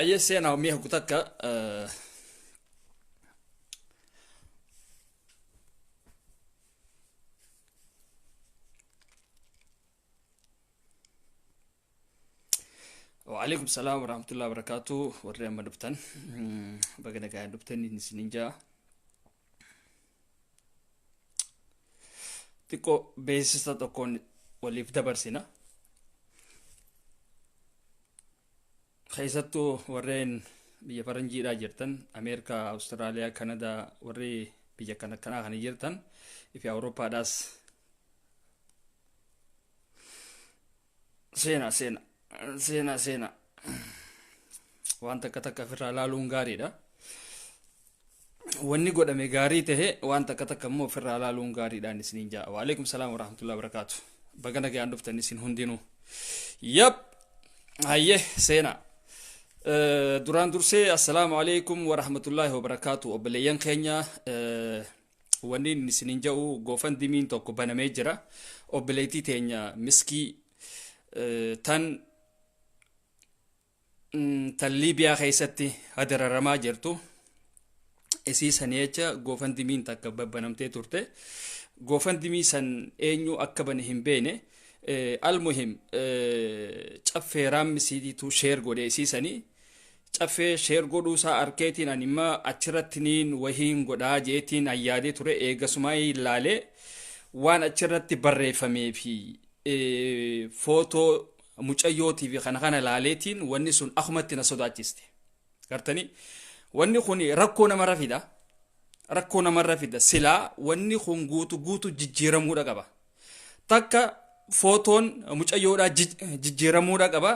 Hayyee, seenaa mi'a takka. وعليكم السلام ورحمة الله وبركاته. Warri amma dhuftan, baga nagaan dhuftan isinin jaa. Xiqqoo beeksisa tokkoon waliif dabarsina. Keessattuu warreen biyya faranjiidhaa jirtan, Ameerikaa, Awustiraaliyaa, Kanadaa, warri biyya kana kanaa kana jirtan fi Awurooppaadhaas, seenaa, seenaa, seenaa, seenaa, waan takka takka ofirraa laaluun gaariidha. Wanni godhame gaarii tahe, waan takka takka immoo ofirraa laaluun gaariidhaan isiniin jaa. وعليكم السلام ورحمة الله وبركاته. Baga nagaan dhuftan isin hundinuu. Yap, hayyee, seenaa. Duraan dursee السلام عليكم ورحمة الله وبركاته. Obboleeyyan keenya, wanni inni isiniin jedhu, GoFundMen tokko banamee jira. Obboleettii teenya Miskii tan Liibiyaa keessatti hadararamaa jirtu. Isii sanii jecha GoFundMen takka babbanamtee turte. GoFundMe san eenyu akka bane hin beene. المهم, Caffee Raammisiitu share godhe isii sanii. Caffee share godhuu isaa arkeetiin ani imma achirratti niin wahiin godhaa jeetiin ayyaadee ture. Eegasumaa ilaalee, waan achirratti barreeffamee fi footoo mucayyootii fi kana kana ilaaleetiin wanni sun akkumatti na sodaachiste. Gartanii, wanni kun rakkoo namarra fida. Rakkoo namarra fida. Silaa wanni kun guutu guutu jijjiiramuudha qaba. Takka footoon mucayyoodhaa jijjiiramuudha qaba.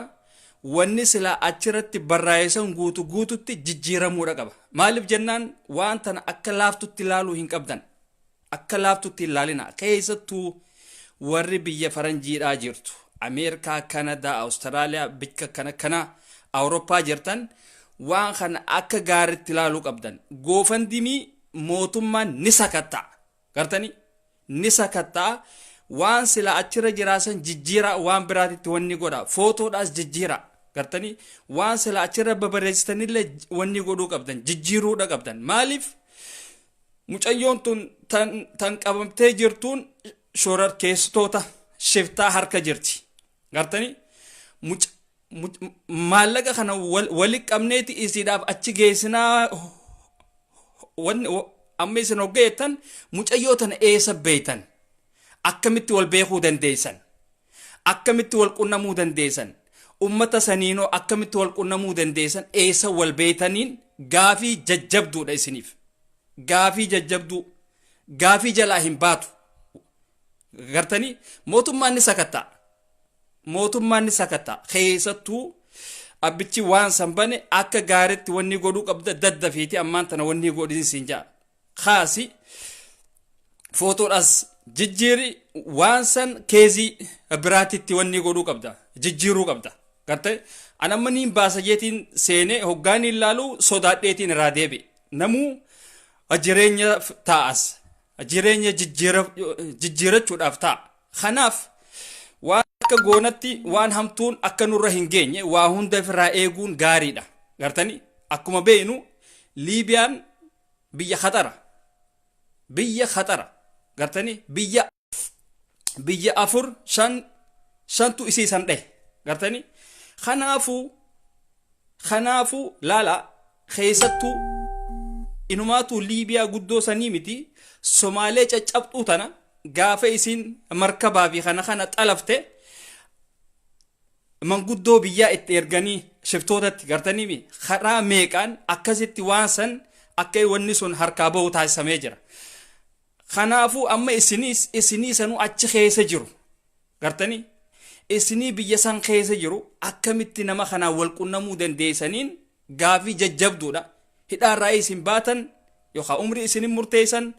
Wanni silaa achirratti barraa'e guutu guututti jijjiiramuudha qaba. Maaliif jennaan, waan tana akka laaftutti ilaaluu hin qabdan. Akka laaftutti hin ilaalina. Keessattuu warri biyya faranjiidhaa jirtu, Ameerikaa, Kanadaa, Awustiraaliyaa, bikka kana kana Awurooppaa jirtan, waan kana akka gaariitti ilaaluu qabdan. GoFundMe mootummaan ni sakatta'a. Gartanii, ni sakatta'a. Waan sila achirra jiraasan jijjiira, waan biraatitti wanni godha. Footoodhaas jijjiira. Gartanii, waan sila achirra babarreessitanillee wanni godhuu qabdan, jijjiiruudha qabdan. Maaliif, mucayyoon tun tan qabamtee jirtuun shororkeessitoota shiftaa harka jirti. Gartanii, maallaqa kana wali qabneeti isiidhaaf achi geessinaa. Wanni amma isin hoggeettan, mucayyoo tana eessa beeytan? Akkamitti wal beekuu dandeessan? Akkamitti wal qunnamuu dandeessan? Ummata saniinoo akkamitti wal qunnamuu dandeessan? Eessa wal beeytaniin? Gaafii jajjabduudha isiniif, gaafii jajjabduu, gaafii jalaa hin baatu. Gartanii, mootummaan ni sakatta'a, mootummaan ni sakatta'a. Keessattuu abbichi waan san bane akka gaaritti wanni godhuu qabda. Daddafiiti ammaan tana wanni godhin siin jaa. Kaasi, footoodhaas jijjiiri, waan san keezii biraatitti wanni godhuu qabda, jijjiiruu qabda. Garte, an amma niin baasa jeetiin seenee hoggaan ilaalu sodaadheetiin irraa deebi. Namuu jireenya taa'as, jireenya jijjiirachuudhaaf ta'a. Kanaaf waan akka goonatti waan hamtuun akka nurra hin geenye waa hunda ofirraa eeguun gaariidha. Gartanii, akkuma beeknu Liibiyaan biyya khaxara, biyya khaxara. Gartanii, biyya afur, shan, shantu isii san dhahe. Gartanii, kanaafuu laala, keessattuu inumaatu Liibiyaa guddoo sanii miti, Somaalee caccabxuu tana gaafa isiin markabaa fi kana kana xalafte, manguddoo biyyaa itti erganii shiftootatti. Gartanii, karaa meeqaan akkasitti waan san akka wanni sun harkaa bahu taasisamee jira. Kanaafuu amma isiniis isinii sanuu achi keessa jiru. Gartanii, isinii biyya san keessa jiru, akkamitti nama kanaan wal qunnamuu dandeessaniin gaafii jajjabduudha. Hidhaarraa isin baatan yookaan umrii isinin murteessan,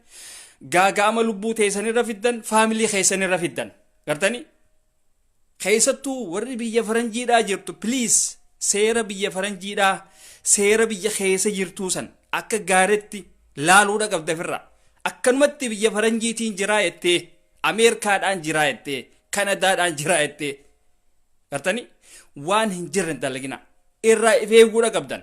gaaga'ama lubbuu teessanirra fiddan, faamilii keessanirra fiddan. Gartanii, keessattuu warri biyya faranjiidhaa jirtu, please, seera biyya faranjiidhaa, seera biyya keessa jirtuu san akka gaaritti laaluudha qabda ofirraa. Akkanumatti biyya faranjiitiin jiraa jettee, Ameerikaadhaan jiraa jettee, Kanadaadhaan jiraa jettee, gartanii, waan hin jirre hin dalagina. Irraa if eeguudha qabdan.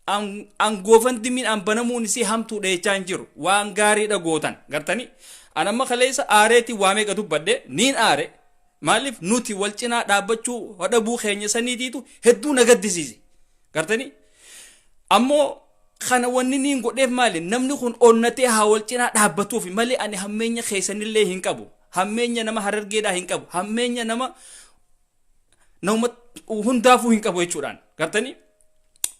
An GoFundMen an banamuun isii hamtuudha jechaa hin jiru. Waan gaariidha gootan. Gartanii? An amma kaleessa aareetii waa meeqa dubbadhe, niin aare. Maaliif nuti wal cinaa dhaabbachuu dhabuu keenya saniitiitu hedduu na gaddisiise. Gartanii? Ammoo kana wanni niin godheef maali? Namni kun onnatee haa wal cinaa dhaabbatuufi malee ani hammeenya keessanillee hin qabu. Hammeenya nama Harargeedhaa hin qabu. Hammeenya nama hundaafuu hin qabu jechuudhaan. Gartanii?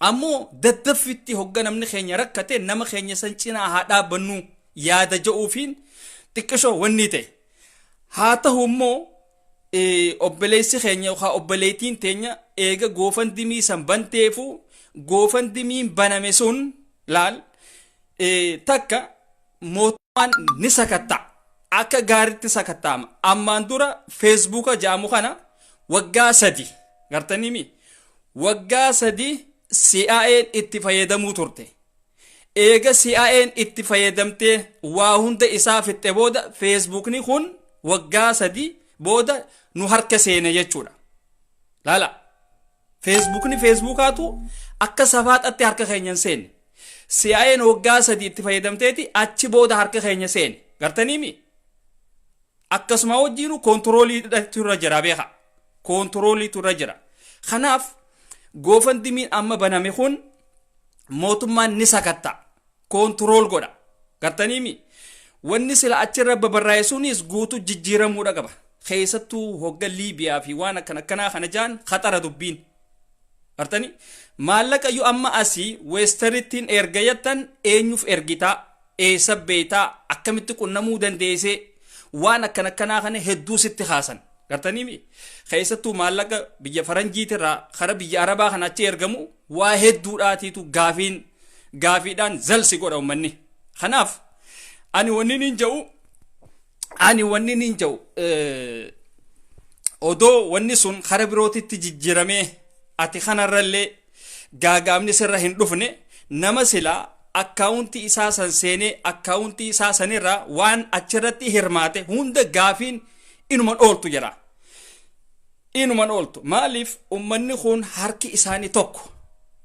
Ammoo daddaffitti hogga namni keenya rakkate, nama keenya san cinaa haa dhaabbannu yaada ja'uufiin xiqqishoo wanni ta'e. Haa ta'u immoo, obboleessi keenya yookaan obboleettiin teenya eega GoFundMe san banteefu, GoFundMen baname sun laal, takka mootummaan ni sakatta'a. Akka gaariitti sakatta'ama. Ammaan dura Feesbuuka jedhamu kana waggaa 3, gartaniimi, waggaa 3 CIA'n itti fayyadamuu turte. Eega CIA'n itti fayyadamtee waa hunda isaa fixxe booda, Feesbuukni kun waggaa 3 booda nu harka seene jechuudha. Laala. Feesbuukni Feesbuukaatu akka safaaxatti harka keenya hin seenne. CIA'n waggaa 3 itti fayyadamteeti achi booda harka keenya seene. Gartaniimi? Akkasuma wajjiinu koontirooliitu irra jira, beeka. Koontirooliitu irra jira. Kanaaf GoFundMen amma baname kun mootummaan ni sakatta. Control godha. Gartaniimi? Wanni sila achirra babarraa'e sunis guutuu jijjiiramuudha qaba. Keessattuu hogga Liibiyaa fi waan akkana akkanaa kana jaan khaxara dubbiin. Gartanii? Maallaqa yoo amma asii weestarittiin erga jettan, eenyuuf ergitaa? Eessa beektaa? Akkamitti qunnamuu dandeessee? Waan akkana akkanaa kana hedduu sitti kaasan. Gartaniimi? Keessattuu maallaqa biyya faranjiitirraa kara biyya Arabaa kana achi ergamu waa hedduudhaatiitu gaafiin gaafiidhaan zalsi godha uummanni. Kanaaf ani wanni niin jedhu, odoo wanni sun kara birootitti jijjiiramee, ati kanarrallee gaagaamni sirra hin dhufne, nama silaa akkaawuntii isaa san seenee akkaawuntii isaa sanirraa waan achirratti hirmaate hunda gaafiin inuman ooltu jedha. Inuman ooltu. Maaliif? Ummanni kun harki isaanii tokko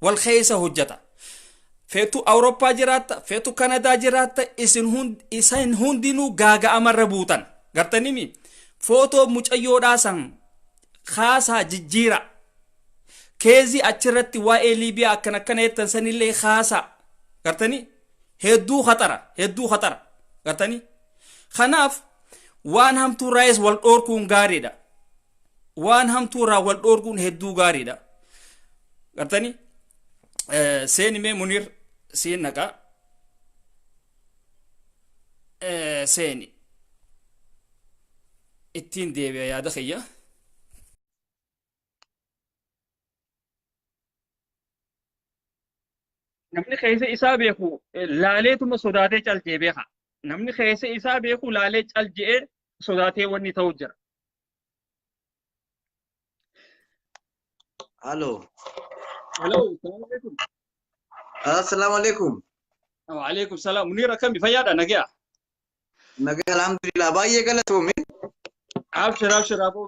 wal keessa hojjeta. Feetu Awurooppaa jiraatta, feetu Kanadaa jiraatta, isin hundinuu gaaga'amarra buutan. Gartanimi, footoo mucayyoodhaa san kaasaa jijjiira. Keezii achirratti waa'ee Liibiyaa akkana akkana jettan sanillee kaasaa. Gartanii, hedduu khaxara, hedduu khaxara. Gartanii, kanaaf waan hamtuurraayis wal dhoorkuun gaariidha. Waan hamtuurraa wal dhoorkuun hedduu gaariidha. Gartanii, seeni mee Muniir, siin naqa. Seeni. Ittiin deebi'a yaada kiyya. Namni keessa isaa beeku laaleetuma sodaatee caljee beeka. Namni keessa isaa beeku laalee calje'ee sodaatee wanni ta'u jira. Halo. Hello, assalamu alaikum. Assalamu alaikum. Wa alaikum salam. Munir, akkami, fayyaadha, nagaya? Nagaa, alhamdulillah, baay'ee galatoome. Abshir, abshir, aboo,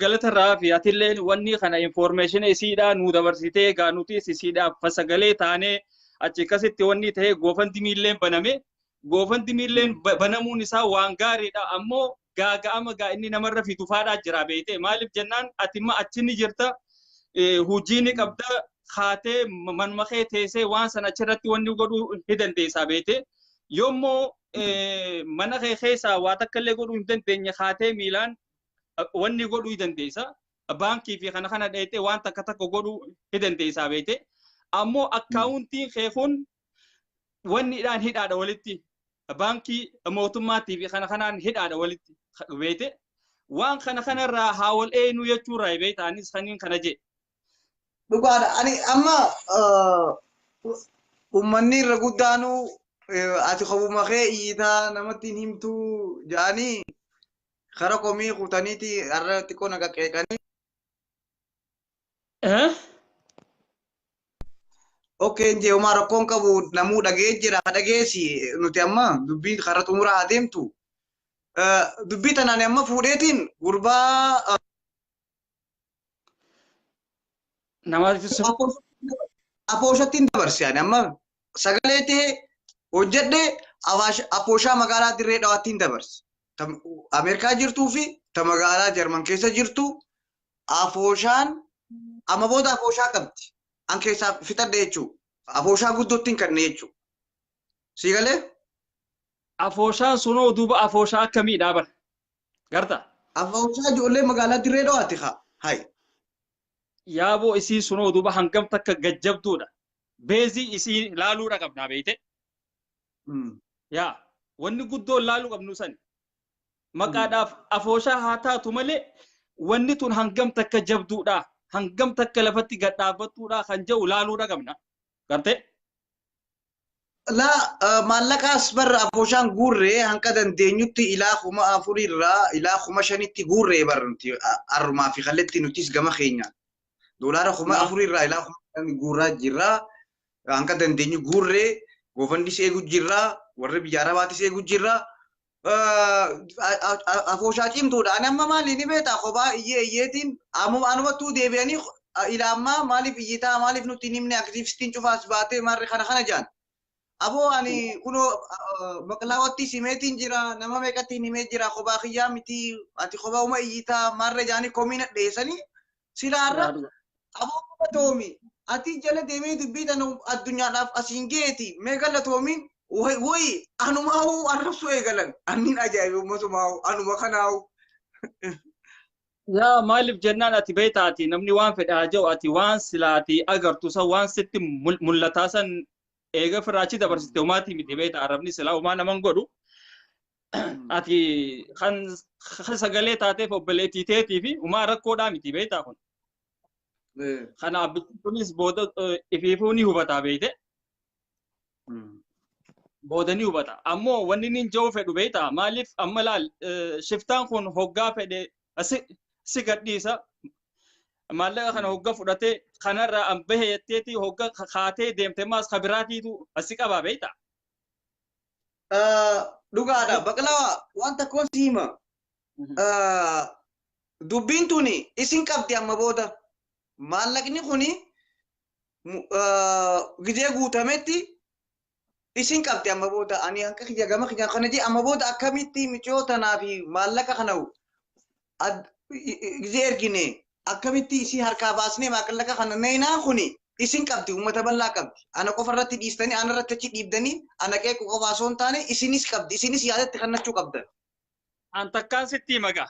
galata irraa fi atilleen wanni kana information isiidhaa nu dabarsitee, egaa nutis isiidhaaf fasagalee taanee achi akkasitti wanni ta'ee GoFundMelleen baname. GoFundMelleen banamuun isaa waan gaariidha, ammoo gaaga'ama gaa inni namarra fidu faadhaa jira, beeyte. Maaliif jennaan, ati imma achi ni jirta, hojii ni qabda, kaatee manuma kee teessee waan sana achirratti wanni godhuu ni dandeessaa, beeyte. Yoommoo mana kee keessaa waa takka illee godhuu hin dandeenye, kaatee miilaan wanni godhuu ni dandeessa. Baankii fi kana kana dheeytee waan takka takka godhuu ni dandeessaa, beeyte. Ammoo akkaawuntiin kee kun wanniidhaan hidhaadha walitti. Baankii mootummaatii fi kana kanaan hidhaadha walitti, beeyte. Waan kana kanarraa haa wal eenyu jechuurraa, beeyta, anis kaniin kana jee. Dhugaadha. Ani amma uummanni irra guddaanuu ati kopuma kee iyyitaa namatti hin himtuu jedhanii kara komii kutaniiti har'a xiqqoo na qaqqeeqanii. Okay, njee homaa rakkoon qabu, namuu dhagee jira, dhageessi. Nuti amma dubbiin kara xumuraa adeemtu. Dubbii tanaan amma fuudheetiin gurbaa Namaatti Afooshatti hin dabarse ani amma sagalee ta'e hojjedhe afooshaa magaalaa Dirree Dhawaatti hin dabarse. Ameerikaa jirtuu fi ta magaalaa Jarman keessa jirtu afooshaan amma booda afooshaa qabdi. An keessaa fixadhe jechuudha. Afooshaa guddootti hin kanne jechuudha. Sii galee? Afooshaan sunoo duuba afooshaa akkamiidha bara? Garta? Afooshaa ijoollee magaalaa Dirree Dhawaatti haa. Hayi. Yaaboo isii sunoo duuba hangam takka gajjabduudha. Beezii isii laaluudha qabnaa beeyte. Yaa wanni guddoon laaluu qabnu sani. Maqaadhaaf afooshaa haa taatu malee wanni tun hangam takka jabduudha. Hangam takka lafatti gad dhaabbattuudha kan jedhu laaluudha qabna. Gartee? Laa maallaqaas barra afooshaan guurree hanqa dandeenyutti ilaa 4000 irraa ilaa 5000tti guurree barra nuti arrumaa fi kalletti nutis gama keenya. Doolaara 4000 irraa ilaa 5000 guurraa jirra. Hanqa dandeenyu guurree goofandis eegu jirra. Warri biyya Arabaatis eegu jirra. Afooshaa cimtuudha. Ani amma maali ni beektaa kophaa iyyee iyyeetiin anumattuu deebi'anii ilaa ammaa maaliif iyyitaa maaliif nutti hin himne aktiivistiin cufaas baatee maarri kana kana jaan. Aboo ani kunoo maqlaawatti simeetiin jira nama meeqatti himee jira kophaa kiyyaa miti ati kophaa uma iyyitaa maarra jaanii komiina dhiyeessanii silaarra aboo galatoomi ati jala deemee dubbii tana addunyaadhaaf asiin geeti mee galatoomiin woyi anumaa'uu arrabsuu eegalan anniin ajaa'ibe ummatumaa'uu anuma kanaa'uu. Yaa maaliif jennaan ati beektaati namni waan fedhe haa jedhu ati waan silaati agartu san waan sitti mul'ataa san eega firaachi dabarsite umaatii miti beekta arrabni silaa umaa naman godhu. Ati kan sagalee taateef obboleettii teetii fi umaa rakkoodhaa miti beektaa kun. Kana abbichi kunis booda ifiifuu ni hubataa beekte. Booda ni hubata. Ammoo wanni inni jiru fedhu beektaa maaliif amma laal shiftaan kun hoggaa fedhe si gadhiisa. Maallaqa kana hogga fudhatee kanarraa an bahe jetteeti hogga kaatee deemte maas kabiraatiitu asi qabaa beektaa. Dhugaadha. Baqlaa waan takkoon si hima. Dubbiin tuni isin qabdi amma booda. Maallaqni kuni gizee guutametti isin qabdi amma booda. Ani hanqa kiyya gama kiyya kana jee amma booda akkamitti miciyoo tanaa fi maallaqa kana gizee ergine akkamitti isii harkaa baasnee maallaqa kana neenaa kuni isin qabdi uummata bal'aa qabdi. Ana qofa irratti dhiistanii ana irratti achi dhiibdanii ana qeequ qofa osoo hin taane isinis qabdi isinis yaadatti kannachuu qabdan. An takkaan sitti hima gaa.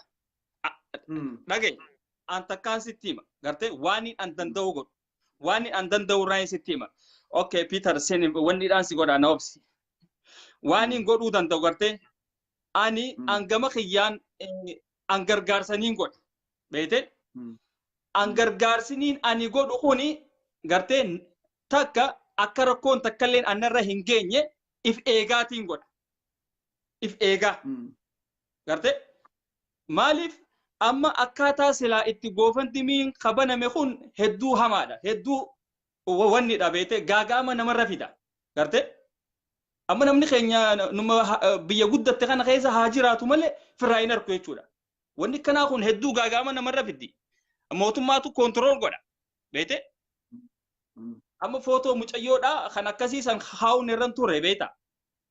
Dhagaye an takkaan sitti hima gartee waan an danda'u godhu waan an danda'u irraa sitti hima. Okay Peter sen wanni dhaan si godha na obsi. Waan hin godhuu danda'u gartee ani an gama kiyyaan an gargaarsaniin godha. Beeyte? An gargaarsiniin ani godhu kuni gartee takka akka rakkoon takkalleen anarra hin geenye if eegaatiin godha. If eegaa. Gartee? Maaliif amma akkaataa silaa itti goofandimiin kabaname kun hedduu hamaadha. Hedduu wannidha beekte gaagaama namarra fida. Gartee? Amma namni keenya numa biyya guddatte kana keessa haa jiraatu malee firraa hin arku jechuudha. Wanni kanaa kun hedduu gaagaama namarra fiddi. Mootummaatu koontirool godha. Beekte? Amma footoo mucayyoodha kan akkasii san haa'uun irra turre beekta.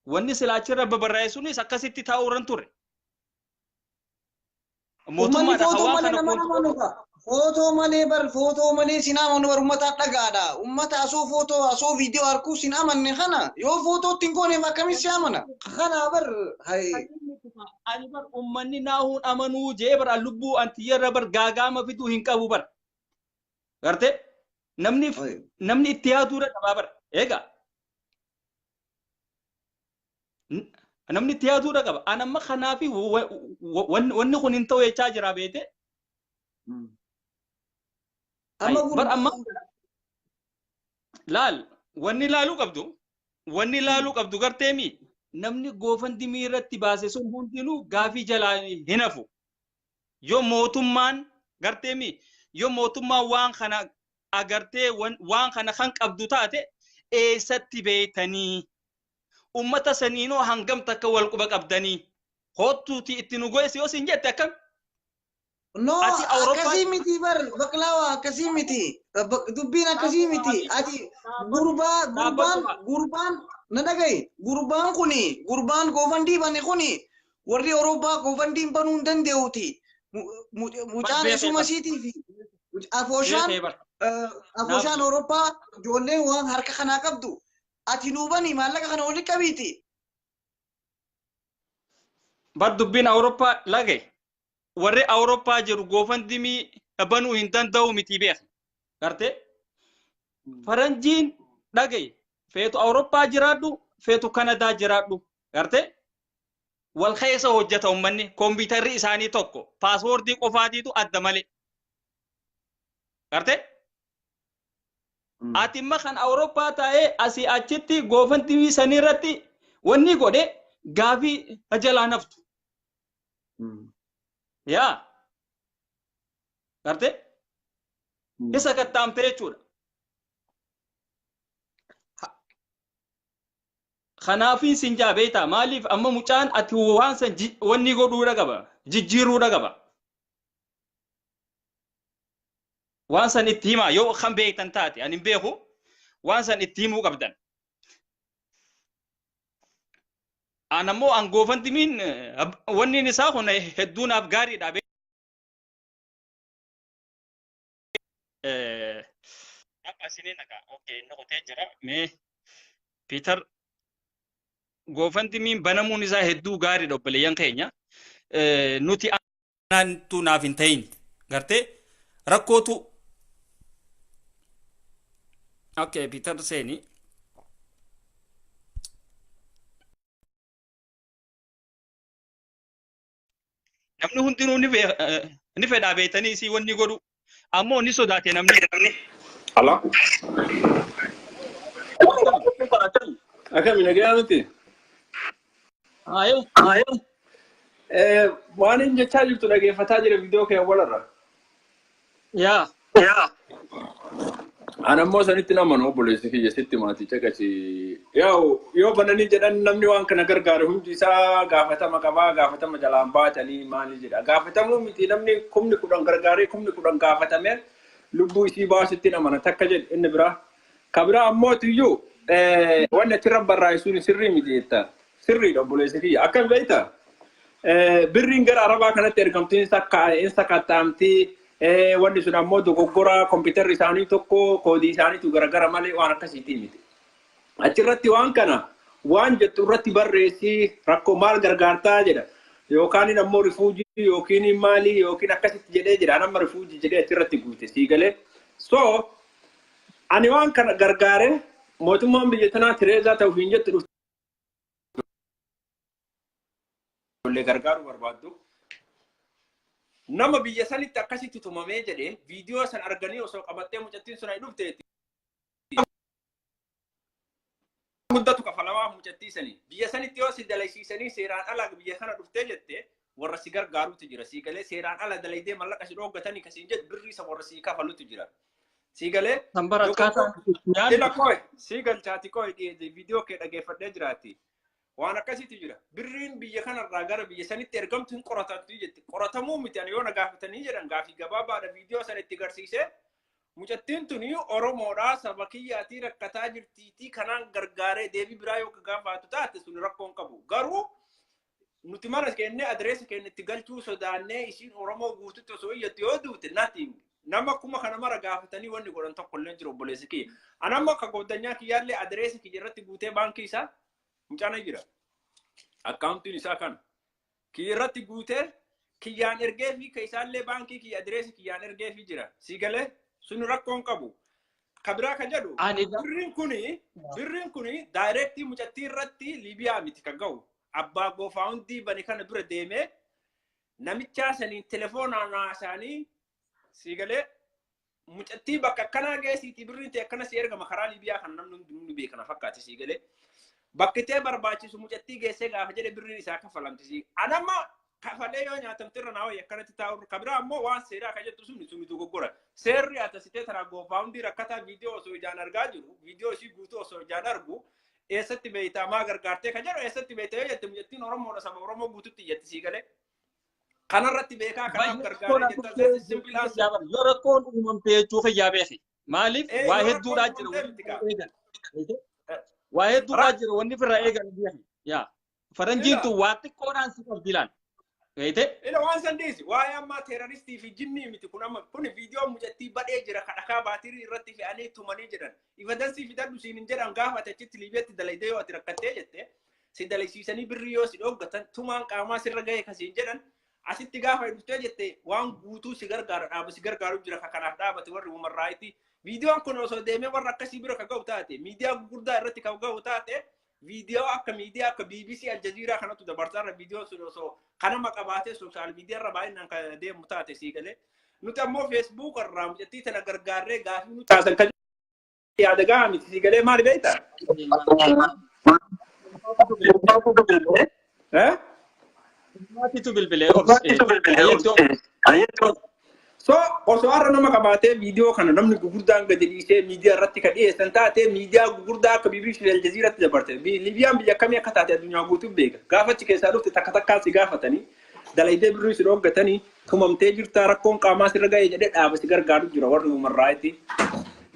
Wanni silaachirra babarraa'e sunis akkasitti taa'uu irra turre. Uummanni footoo malee nama amanu kaa. Footoo malee bar footoo malee sin amanu bar uummata dhagaadha. Uummata asoo footoo asoo viidiyoo harkuu sin amanne kana yoo footoo ittiin gooneef akkamitti si amana? Kana bar hayi. Ani bar uummanni naahuun amanuu jee bar lubbuu antiyyarra bar gaagaama fiduu hin qabu bar. Gartee? Namni itti yaaduudha qabaa bar. Eegaa. Namni itti yaaduudha qaba. An amma kanaafi wanni kun hin ta'u jechaa jira beete. Bar amma laal wanni laaluu qabdu wanni laaluu qabdu garteemi namni goofandimii irratti baase sun hundinuu gaafii jalaa hin hafu. Yoo mootummaan garteemi yoo mootummaan waan kana agartee waan kana kan qabdu taate eessatti beeytanii ummata saniinoo hangam takka wal quba qabdanii hottuuti itti nu goysi yoo sin jette akkam. No, Ati Awurooppaa akkasii miti bar Baqlaawa, akkasii miti. Dubbiin akkasii miti. Ati gurbaa gurbaan gurbaan na dhaga'i. Gurbaan kuni, gurbaan GoFundMe bane kuni, warri Awurooppaa GoFundMe banuu hin danda'uuti. Mucaan esuma isiitii fi afooshaan afooshaan Awurooppaa ijoolleen waan harka kanaa qabdu. Ati nuu bani, maallaqa kana walitti qabiiti. Bar dubbiin Awurooppaa lage, warri Awurooppaa jiru GoFundMe banuu hin danda'u miti, beeka. Gartee? Faranjiin dhagaye, feetu Awurooppaa jiraadhu, feetu Kanadaa jiraadhu. Gartee? Wal keessa hojjeta uummanni, kompiitarri isaanii tokko, password qofaatiitu adda malee. Gartee? Ati imma kan Awurooppaa taa'ee asii achitti GoFundMe sanii irratti wanni godhe gaafii jalaa naftu. Yaa. Gartee? Isa qaxxaamte jechuudha. Kanaafin sin jaa beektaa, maaliif amma mucaan ati waan san wanni godhuudha qaba, jijjiiruudha qaba. Waan san itti himaa yoo kan beektan taate, ani hin beeku, waan san itti himuu qabdan. An ammoo an GoFundMen wanni isaa kun hedduu naaf gaariidha. Akka isinii naqa. Okay, inni qotee jira. Mee Peter, GoFundMen banamuun isaa hedduu gaariidha, obboleeyyan keenya. Nuti anaantu naaf hin ta'in. Gartee rakkootu. Okay, Peter seeni. Namni hundinuu ni fedhaa beektanii isii wanni godhu. Ammoo ni sodaate namni. Alaa. Akkami, nagaa miti? Haayee. Waan inni jechaa jirtu dhageeffataa jira viidiyoo kee awwalarra. Yaa. Ani ammoo sanitti nama obboleessi kiyya sitti maatii caqasi. Yaa'u yoo bananii jedhan, namni waan kana gargaare hundi isaa gaafatama qabaa, gaafatama jalaan baatanii maali jedha. Gaafatamuu miti, namni 10,000 gargaaree 10,000 gaafatamee lubbuu isii baasutti amana takka jedhe inni biraa. Ka biraa ammoo iyyuu wanni achirra barraa'e sun sirrii miti jetta. Sirriidha, obboleessi kiyya. Akkam beektaa? Birriin gara Arabaa kanatti ergamtiin hin sakatta'amtii, wanni sun ammoo dogoggora kompiitarri isaanii tokko, koodii isaaniitu garagara malee waan akkasiitii miti. Achirratti waan kana waan jettu irratti barreessii, rakkoo maal gargaartaa jedha. Yookaan ammoo refugee yookiin maali yookiin akkasitti jedhee jira. Amma refugee jedhee achirratti guute, sii galee. So ani waan kana gargaare, mootummaan biyya tanaa tireezaa ta'uuf hin jettu ijoollee gargaaruu barbaaddu. Nama biyya sanitti akkasitti tumamee jedhee viidiyoo san arganii osoo qabattee mucattiin sun dhufteeti. Guddatu kafalamaa mucattii sanii. Biyya sanitti yoo si dalaysiisanii seeraan ala biyya kana dhuftee jette, warra si gargaarutu jira. Sii galee, seeraan ala dalaydee mallaqa si dhooggatanii kasiin jedhu, birrii isa warra si kafalutu jira. Sii galee. San bara akkaataa Ila kooy sii galchaati, kooy viidiyoo kee dhageeffadhee jiraati. Waan akkasiitu jira. Birriin biyya kanarraa gara biyya sanitti ergamtu hin qoratamtu jetti. Qoratamuu miti, ani yoo na gaafatanii jedhan gaafii gabaabaadha, viidiyoo sana itti garsiisee, mucattiin tuni Oromoodhaa, saba kiyyaatii, rakkataa jirtiitii, kanaan gargaaree deebii biraa yoo gaafatu taate sun rakkoo hin qabu. Garuu nuti mana kennee adireessa keenya itti galchuu sodaannee, isiin Oromoo guututti osoo iyyattu yoo duute, nothing. Nama kuma kana mara gaafatanii wanni godhan tokko illee jiru, obboleessi kiyya. Ani amma akka goddanyaa kiyyaallee adireessa kiyya irratti guutee baankii isaa mucaan jira. Akkaawuntiin isaa kana. Kiyya irratti guutee kiyyaan ergee fi ka isaallee baankii kiyya adireessa kiyyaan ergee fi jira. Sii galee, sun rakkoon qabu. Ka biraa ka jedhu birriin kuni direct mucattii irratti Liibiyaa miti kan ga'u. Abbaa GoFundMe bane kana bira deemee namichaa saniin telefoonaan haasa'anii, sii galee, mucattii bakka akkanaa geessiitii birriin ta'e akkana si ergama karaa Liibiyaa kan namni hundinuu ni beekana fakkaate, sii galee. Bakki ta'e barbaachisu mucattii geessee gaafa jedhe birriin isaa kafalamti sii. Anamma kafalee yoo nyaatamte irra naa wayya akkanatti taa'u. Ka biraa ammoo waan seeraa ka jettu suni dogoggora. Seerri atasitee taraa GoFundMe rakkataa viidiyoo osoo ijaan argaa jiru, viidiyoo ishii guutuu osoo ijaan argu, eessatti beeytaa, maa gargaartee ka jedhu, eessatti beeytaa yoo jette, mucattiin Oromoodha, saba Oromoo guututti iyyatti, sii galee. Kanarratti beekaa kanaaf gargaaree jettan simple answer. Yoo rakkoon uumamte jechuu fayyaa beeki. Maaliif waa Yoo hedduudhaa rakkoon jira uumamte miti kaa. eegan. Waa hedduudhaa jira wanni firraa eegan beeki. Yaa faranjiin tun waa xiqqoodhaan si qabdi laal. Beeyte? Ila waan san dhiisi. Waa'ee ammaa terroristii fi jinnii miti kun amma kun viidiyoo mucattii badhee jira kadhakaa baatirii irratti fe'anii tumanii jedhan. Evidence fidadhu siin hin jedhan gaafa ati achitti Liibiyaatti dalaydee yoo ati rakkattee jette si dalaysiisanii birrii yoo si dhoggatan tumaan qaamaa sirra ga'e kasiin jedhan asitti gaafa dhuftee jette waan guutuu si gargaara dhaaba si gargaaru jira ka kanaaf dhaabate warri human right. Viidiyoon kun osoo deemee warra akkasii bira ka ga'u taate, miidiyaa gurguddaa irratti ka ga'u taate, viidiyoo akka miidiyaa akka BBC, Al Jazeera kanatu dabarsaarra viidiyoon sun osoo kanama qabaatee social media irra baay'inaan kan deemu taate sii galee. Nuti ammoo Facebook irraa mucattii tana gargaarree gaafii nu taasan kan yaada gahaa miti sii galee maali beektaa? Eh? Maatiitu bilbilee obsee. So osoo har'a nama qabaatee viidiyoo kana namni gurguddaan gadi dhiisee miidiyaa irratti kan dhiyeessan taate, miidiyaa gurguddaa akka BBC fi Al Jazeeratti dabarte. Liibiyaan biyya akkamii akka taate addunyaa guutuu beeka. Gaafa achi keessaa dhufte takka takkaan si gaafatanii dalaydee birrii si dhooggatanii tumamtee jirta rakkoon qaamaa sirra ga'ee jedhee dhaaba si gargaaru jira warri human right.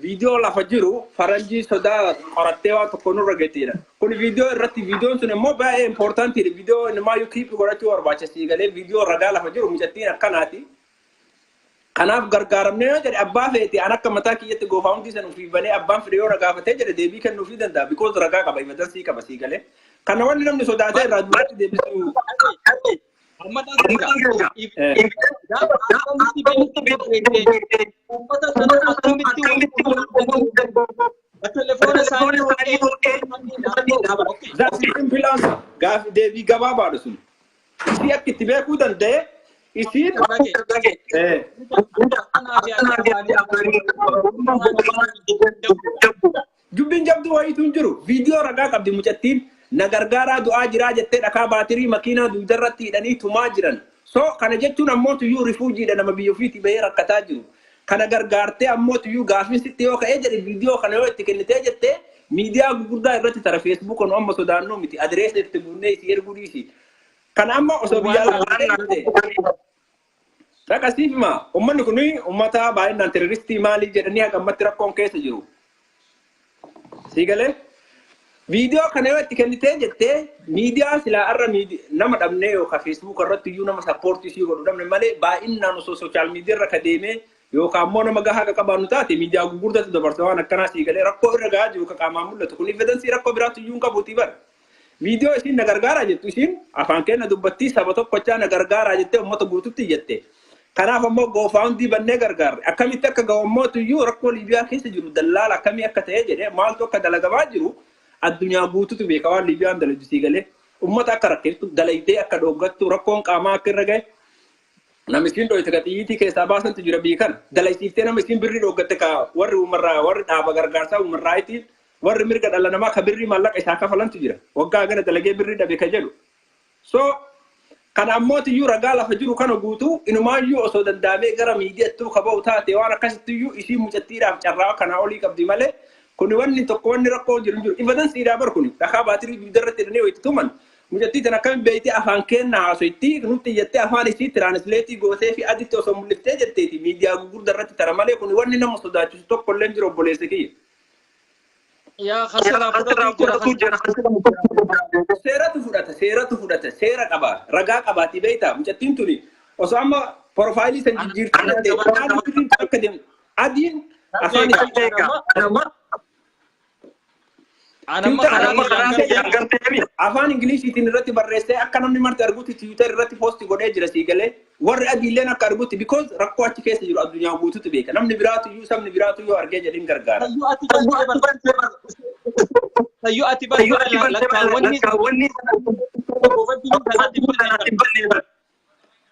Viidiyoo lafa jiru faranjii sodaa qorattee waan tokko nurra gateedha. Kun viidiyoo irratti viidiyoon sun immoo baay'ee importantiidha. Viidiyoo inumaayyuu keep godhachuu barbaachisa galee viidiyoo ragaa lafa jiru mucattiin akkanaati. Kanaaf gargaaramnee yoo jedhe abbaa feete an akka mataa kiyyatti GoFundMe san ofii banee abbaan fedhe yoo gaafatee jedhe deebii kennuufii danda'a. Because ragaa qaba, evidence qaba sii galee. Kana wanni namni sodaatee irraa duubatti deebisuu. Amma dhageenya. Gaafa akkamitti beekte uummata sana akkamitti walitti telefoona isaanii fuudhee That's simple answer. Gaafi deebii gabaabaadha sun. Isii akka itti beekuu danda'e isiin Dubbiin jabduu wayiitu hin jiru. Viidiyoo ragaa qabdi mucattiin na gargaaraa du'aa jiraa jettee dhakaa baatirii makiinaa dugdarratti hidhanii tumaa jiran. So kana jechuun ammoo tuyyuu refugeedha, nama biyya ofiitii bahee rakkataa jiru. Kana gargaartee ammoo tuyyuu gaafiin sitti yoo ka'ee jedhe viidiyoo kana yoo itti kennitee jettee miidiyaa gurguddaa irratti tara Facebook nu amma sodaannuu miti adireessa itti guunnee isii erguu dhiisi. Kana amma osoo biyya alaa jette dhaqasiif hima uummanni kun uummata baay'inaan terroristii maalii jedhanii haga ammatti rakkoon keessa jiru. Sii galee? Viidiyoo kana yoo itti kennitee jettee miidiyaa silaa irra nama dhabnee yookaan Facebook irratti iyyuu nama support sii godhu dhabne malee baay'inaan osoo social media irra ka deemee yookaan ammoo nama gahaa ka qabaannu taate miidiyaa gurguddatu dabarsa waan akkanaa sii galee rakkoo irra gahaa jiru ka qaamaan mul'atu kun evidence rakkoo biraatu iyyuu hin qabuutii bara. Viidiyoo isiin na gargaaraa jettu isiin afaan keenya dubbattii saba tokkochaa na gargaaraa jettee uummata guututti jette. Kanaaf ammoo GoFundMe bannee gargaarre. Akkamitti akka ga'u ammootu iyyuu rakkoo Liibiyaa keessa jiru dallaala akkamii akka ta'e jedhee maaltu akka dalagamaa jiru addunyaa guututu beeka waan Liibiyaan dalagdu sii galee. Uummata akka rakkeessu dalagdee akka dhooggattu rakkoon qaamaa akka irra gahe nama isiin dhoyte ka xiyyiitii keessaa baasantu jira biyya kana. Dalaysiiftee nama isiin birrii dhooggatte ka warri uumarraa warri dhaaba gargaarsaa uumarraayitiin warri mirga dhala namaa ka birrii maallaqa isaa kafalantu jira. Waggaa gana dalagee birrii dhabe ka jedhu. So kana ammooti iyyuu ragaa lafa jiru kana guutuu inumaayyuu osoo danda'amee gara miidiyaattuu ka ba'u taate waan akkasitti iyyuu isii mucattiidhaaf carraa kanaa olii qabdi malee kuni wanni tokko wanni rakkoo jiru hin jiru. Evidenceiidhaa bar kuni dhakaa baatirii dugda irratti hidhanii wayitti tuman mucattii tana akkamiin beektee afaan keenna haasoitti nutti jettee afaan isii translate gootee fi aditti osoo mul'iftee jetteeti miidiyaa gurguddaa irratti tara malee kuni wanni nama sodaachisu tokko illee hin jiru obboleessa kiyya. Yaa khasira fudhatu jira. Seeratu fudhata, seeratu fudhata, seera qaba, ragaa qabaati beektaa mucattiin tuni osoo amma profile san jijjiirtee jettee maaliif akka deemu adiin afaan isii Anamma karaa Twitter afaan Ingiliishiitiin irratti barreessee akka namni marti argutti Twitter irratti post godhee jira sii galee warri adiilleen akka argutti because rakkoo achi keessa jiru addunyaa guututu beeka namni biraatu iyyuu sabni biraatu yoo argee jedhin gargaara. Sayyoo ati bartee lakkaawwanni kanatti bar.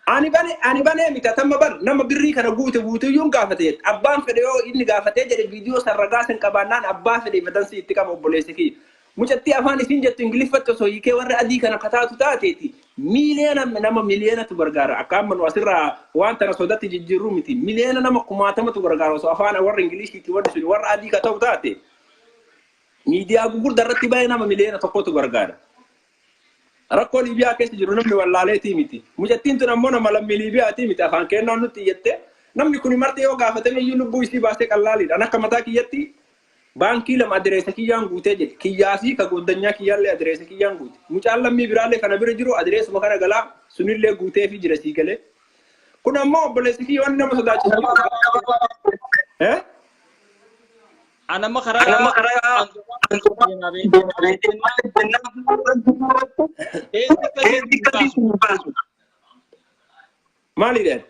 Ani banee miti atamma bar nama birrii kana guute guutuyyuun gaafate jette abbaan fedhe yoo inni gaafatee jedhe viidiyoo san ragaa san qabaannaan abbaa fedhe evidence itti qaba obboleessi kiyya. Mucattii afaan isiin jettu Ingiliffatti osoo hiikee warri adii kana kataatu taateeti miiliyoona nama miiliyoonatu gargaara akka amma nu asirraa waan tana sodatti jijjiirruu miti miiliyoona nama kumaatamatu gargaara osoo afaan warra Ingiliishiiti warri sun warra adii ka ta'u taate miidiyaa gugurdaa irratti baay'ee nama 1 miliyoona gargaara. Rakkoo Liibiyaa keessa jiru namni wallaaleetii miti. Mucattiin tun ammoo nama lammii Liibiyaatii miti. Afaan kennaan nutti iyyatte. Namni kun marti yoo gaafatame iyyuu lubbuu isii baasee qallaaliidha. An akka mataa kiyyatti baankii lama adireessa kiyyaan guutee jedhe. Kiyyaa fi ka goddanyaa kiyyaallee adireessa kiyyaan guute. Mucaan lammii biraallee kana bira jiru adireessuma kana galaa sunillee guutee fi jira sii galee. Kun ammoo obboleessi kiyya wanni nama sodaachisu. Eh? Anamma karaa keessa akkasii baasu. Maali jedhan?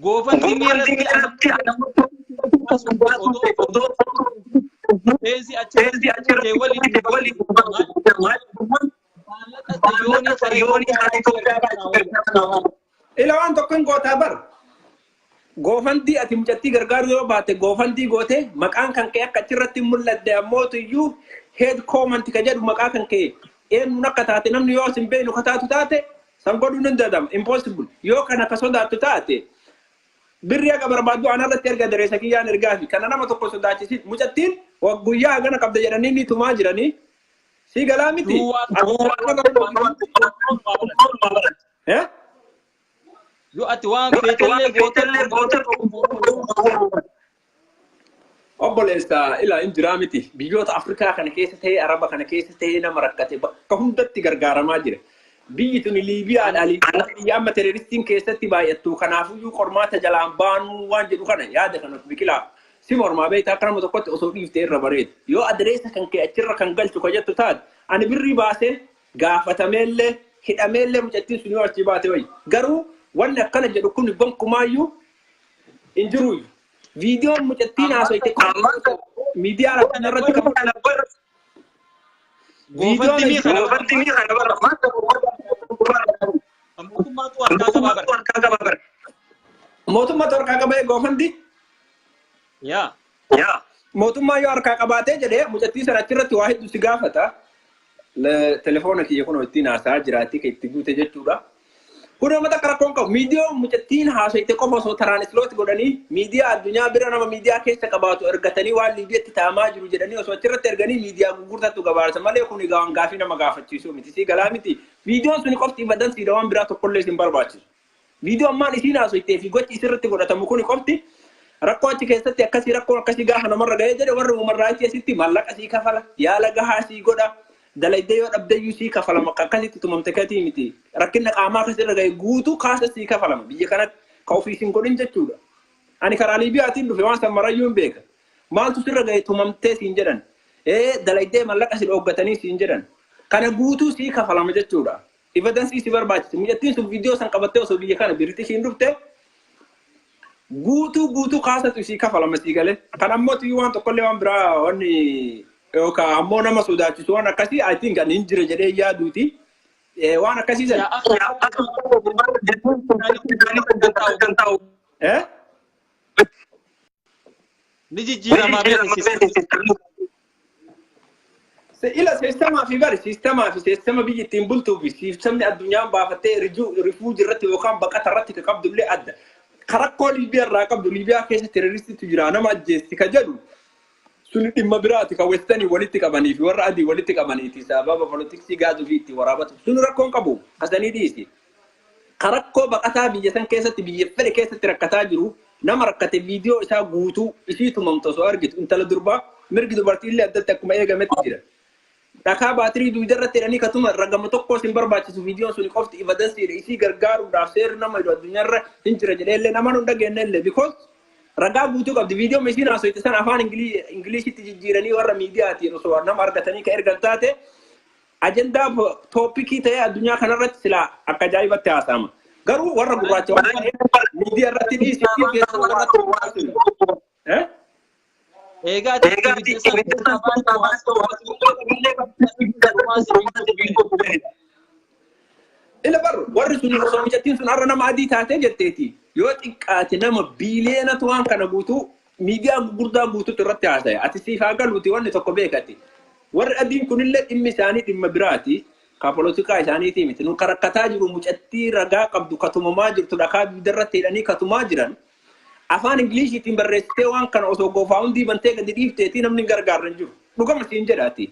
GoFundMe irratti Teezi achirratti waliin maallaqa yoonii karaa Itoophiyaa. Ila waan tokko hin gootaa bar. GoFundMe ati mucattii gargaaru yoo baate, GoFundMe goote, maqaan kan kee akka achirratti hin mul'atte ammootu iyyuu head comment ka jedhu maqaa kan kee eenyuun akka taate namni yoo sin beeknu ka taatu taate san godhuun hin danda'amu. Impossible. Yoo kana ka sodaattu taate, birri akka barbaaddu anarratti erga dareessa kiyyaan ergaa fi kana nama tokko sodaachisin. Mucattiin guyyaa hagana qabda jedhanii ni tumaa jiranii. Si galaa miti. Eh? Yoo ati waan feetellee goote. Obboleessa, ilaa hin jiraa miti. Biyyoota Afrikaa kana keessa ta'ee, Araba kana keessa ta'ee, nama rakkate bakka hundatti gargaaramaa jira. Biyyi tuni Liibiyaadha. Liibiyaan biyya amma teroristiin keessatti baay'attu. Kanaafuyyuu qormaata jalaan baanuu waan jedhu kana yaada kana biqilaa. Si mormaa beektaa, akka nama tokkotti osoo dhiiftee irra bareeda. Yoo adireessa kan kee achirra kan galchu ka jettu taate, ani birrii baasee gaafatameellee hidhameellee mucattiin sun yoo achii baate wayi. Garuu wanni akkana jedhu kun gonkumaayyuu hin jiru. Viidiyoon mucattiin haasoyte miidiyaa addunyaa irratti kan GoFundMe kana mootummaatu harkaa qaba bara. Mootummaa harkaa qabee GoFundMe. Yaa. Mootummaa yoo harkaa qabaatee jedhee, mucattii sana achirratti waa hedduu si gaafata. Telefoona kiyya kun ittiin haasa'aa jiraatti kan itti guute jechuudha. Kun nama takka rakkoon qabu. Miidiyaa mucattiin haasoyte qofa osoo translate godhanii miidiyaa addunyaa bira nama miidiyaa keessa qabaatu ergatanii, waan Liibiyaatti ta'amaa jiru jedhanii osoo achirratti erganii, miidiyaa gurgurtatu gabaasa malee kun egaa waan gaafii nama gaafachiisuu miti. Si galaa miti. Viidiyoon suni qofti evidenceiidha, waan biraa tokkollee isin barbaachisu. Viidiyoo ammaan isiin haasoytee fi gochi isirratti godhatamu kuni qofti rakkoo achi keessatti akkasii, rakkoo akkasii gaafa namarra ga'ee jedhe, warri human rights asitti maallaqa sii kafala, yaala gahaa sii godha, dalaydee yoo dhabdeyyuu sii kafalama. Akka akkasitti tumamte katii miti. Rakkina qaamaa akkasirra ga'e guutuu kaasa sii kafalama biyya kanatti ka ofii siin godhin jechuudha. Ani karaa Liibiyaatiin dhufe, waan san marayyuu hin beeka. Maaltu sirra ga'e? Tumamtee siin jedhan. Ee, dalaydee maallaqa si dhooggatanii siin jedhan. Kana guutuu sii kafalama jechuudha. Evidence si barbaachise. Mucattiin sun viidiyoo san qabattee osoo biyya kana Biritishiin dhufte, guutuu guutuu kaasatu isii kafalama sii galee. Kan ammoo tiyyuu waan tokkollee waan biraa wanni yookaan ammoo nama sodaachisu waan akkasii I think ani hin jira jedhee yaaduuti. Waan akkasii sana. Eh? Ni jijjiiramaa beeksisa. Ila systemaa fi bari systemaa fi systema biyyi ittiin bultuu fi systemni addunyaan baafattee refugee irratti yookaan baqata irratti ka qabdullee adda. Karakkoo Liibiyaa irraa qabdu, Liibiyaa keessa terroristitu jira, nama ajjeesti ka jedhu suni dhimma biraati, ka westanii walitti qabanii fi warra adii walitti qabaniiti sababa politicsii gaazuu fi itti waraabatu suni rakkoon qabu kasanii dhiisi. Karakkoo baqataa biyya san keessatti, biyya fedhe keessatti rakkataa jiru, nama rakkate viidiyoo isaa guutuu isii tumamtu osoo argitu, intala durbaa, mirgi dubartii illee addatti akkuma eegametti jira. Dhakaa baatirii dugda irratti hidhanii katuma ragama tokko sin barbaachisu, viidiyoon suni qofti evidenceiidha. Isii gargaaruudhaaf seerri nama hidhu addunyaarra hin jira jedhee illee nama nun dhageenye illee, because ragaa guutuu qabdi. Viidiyoo isiin haasoyte sana afaan Ingiliishitti jijjiiranii warra miidiyaatiin osoo nama argatanii ka ergan taate, ajandaa topicii ta'ee addunyaa kanarratti silaa akka ajaa'ibatti haasa'ama. Garuu warra gurraacha waan ta'eef miidiyaa irratti dhiisii Facebook irratti. Eh? Egaa ati ibidda san keessaa baatee. Ila bar warri sun osoo mucattiin sun har'a nama adii taatee jetteeti, yoo xiqqaate nama biiliyeenatu waan kana guutuu miidiyaa gurguddaa guutuutu irratti haasa'e. Ati siif haa galuuti, wanni tokko beekati. Warri adiin kunillee dhimmi isaanii dhimma biraati. Ka polotikaa isaaniitii miti. Nu ka rakkataa jiru mucattii ragaa qabdu katumamaa jirtu, dhakaa dugda irratti hidhanii katumaa jiran. Afaan Ingiliishiitiin barreessitee waan kana osoo GoFundMe bantee gadi dhiifteetii namni hin gargaarre hin jiru. Dhugama siin jedhaati.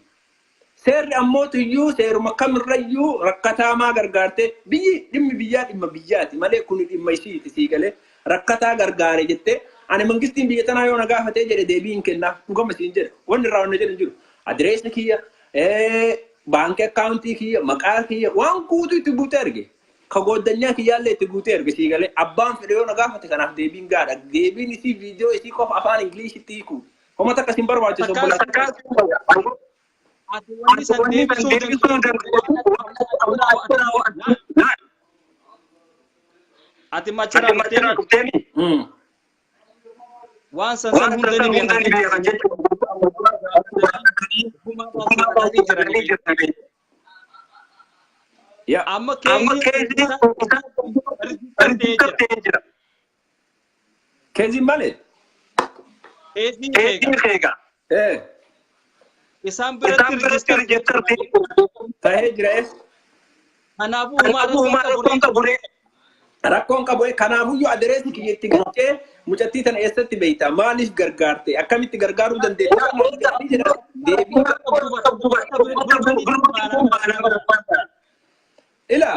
Seerri ammootu iyyuu seeruma kamirrayyuu rakkataamaa gargaartee biyyi dhimmi biyyaa dhimma biyyaati malee kun dhimma isiiti sii galee rakkataa gargaare jettee ani mangistiin biyya tanaa yoo na gaafatee jedhe deebii hin kennaaf dhugama siin jedha. Wanni irraa wanna jedhu hin jiru. Adireessa kiyya, baankii akkaawuntii kiyya, maqaa kiyya waan guutuu itti guutee arge. Ka gooddanyaa kiyyaallee itti guutee erge sii galee abbaan fedhe yoo na gaafate kanaaf deebiin gaadha. Deebiin isii viidiyoo isii qofa afaan Ingiliishitti hiiku. Homa takka sin barbaachisu obboleessa. Ati wanni san deebisuu dandeessu. Ati machirraa dhufteemi waan san san hunda ni beekan jechuudha. Amma keeziin ta'ee jira. Keeziin maali? Keeziin keega. Isaan biratti register ta'ee jira. Kanaafuu homaa rakkoon qabu. Rakkoon qabu kanaafuyyuu adereessi kiyya itti galchee mucattii tana eessatti beekta? Maaliif gargaarte? Akkamitti gargaaruu dandeetta? Deebii ila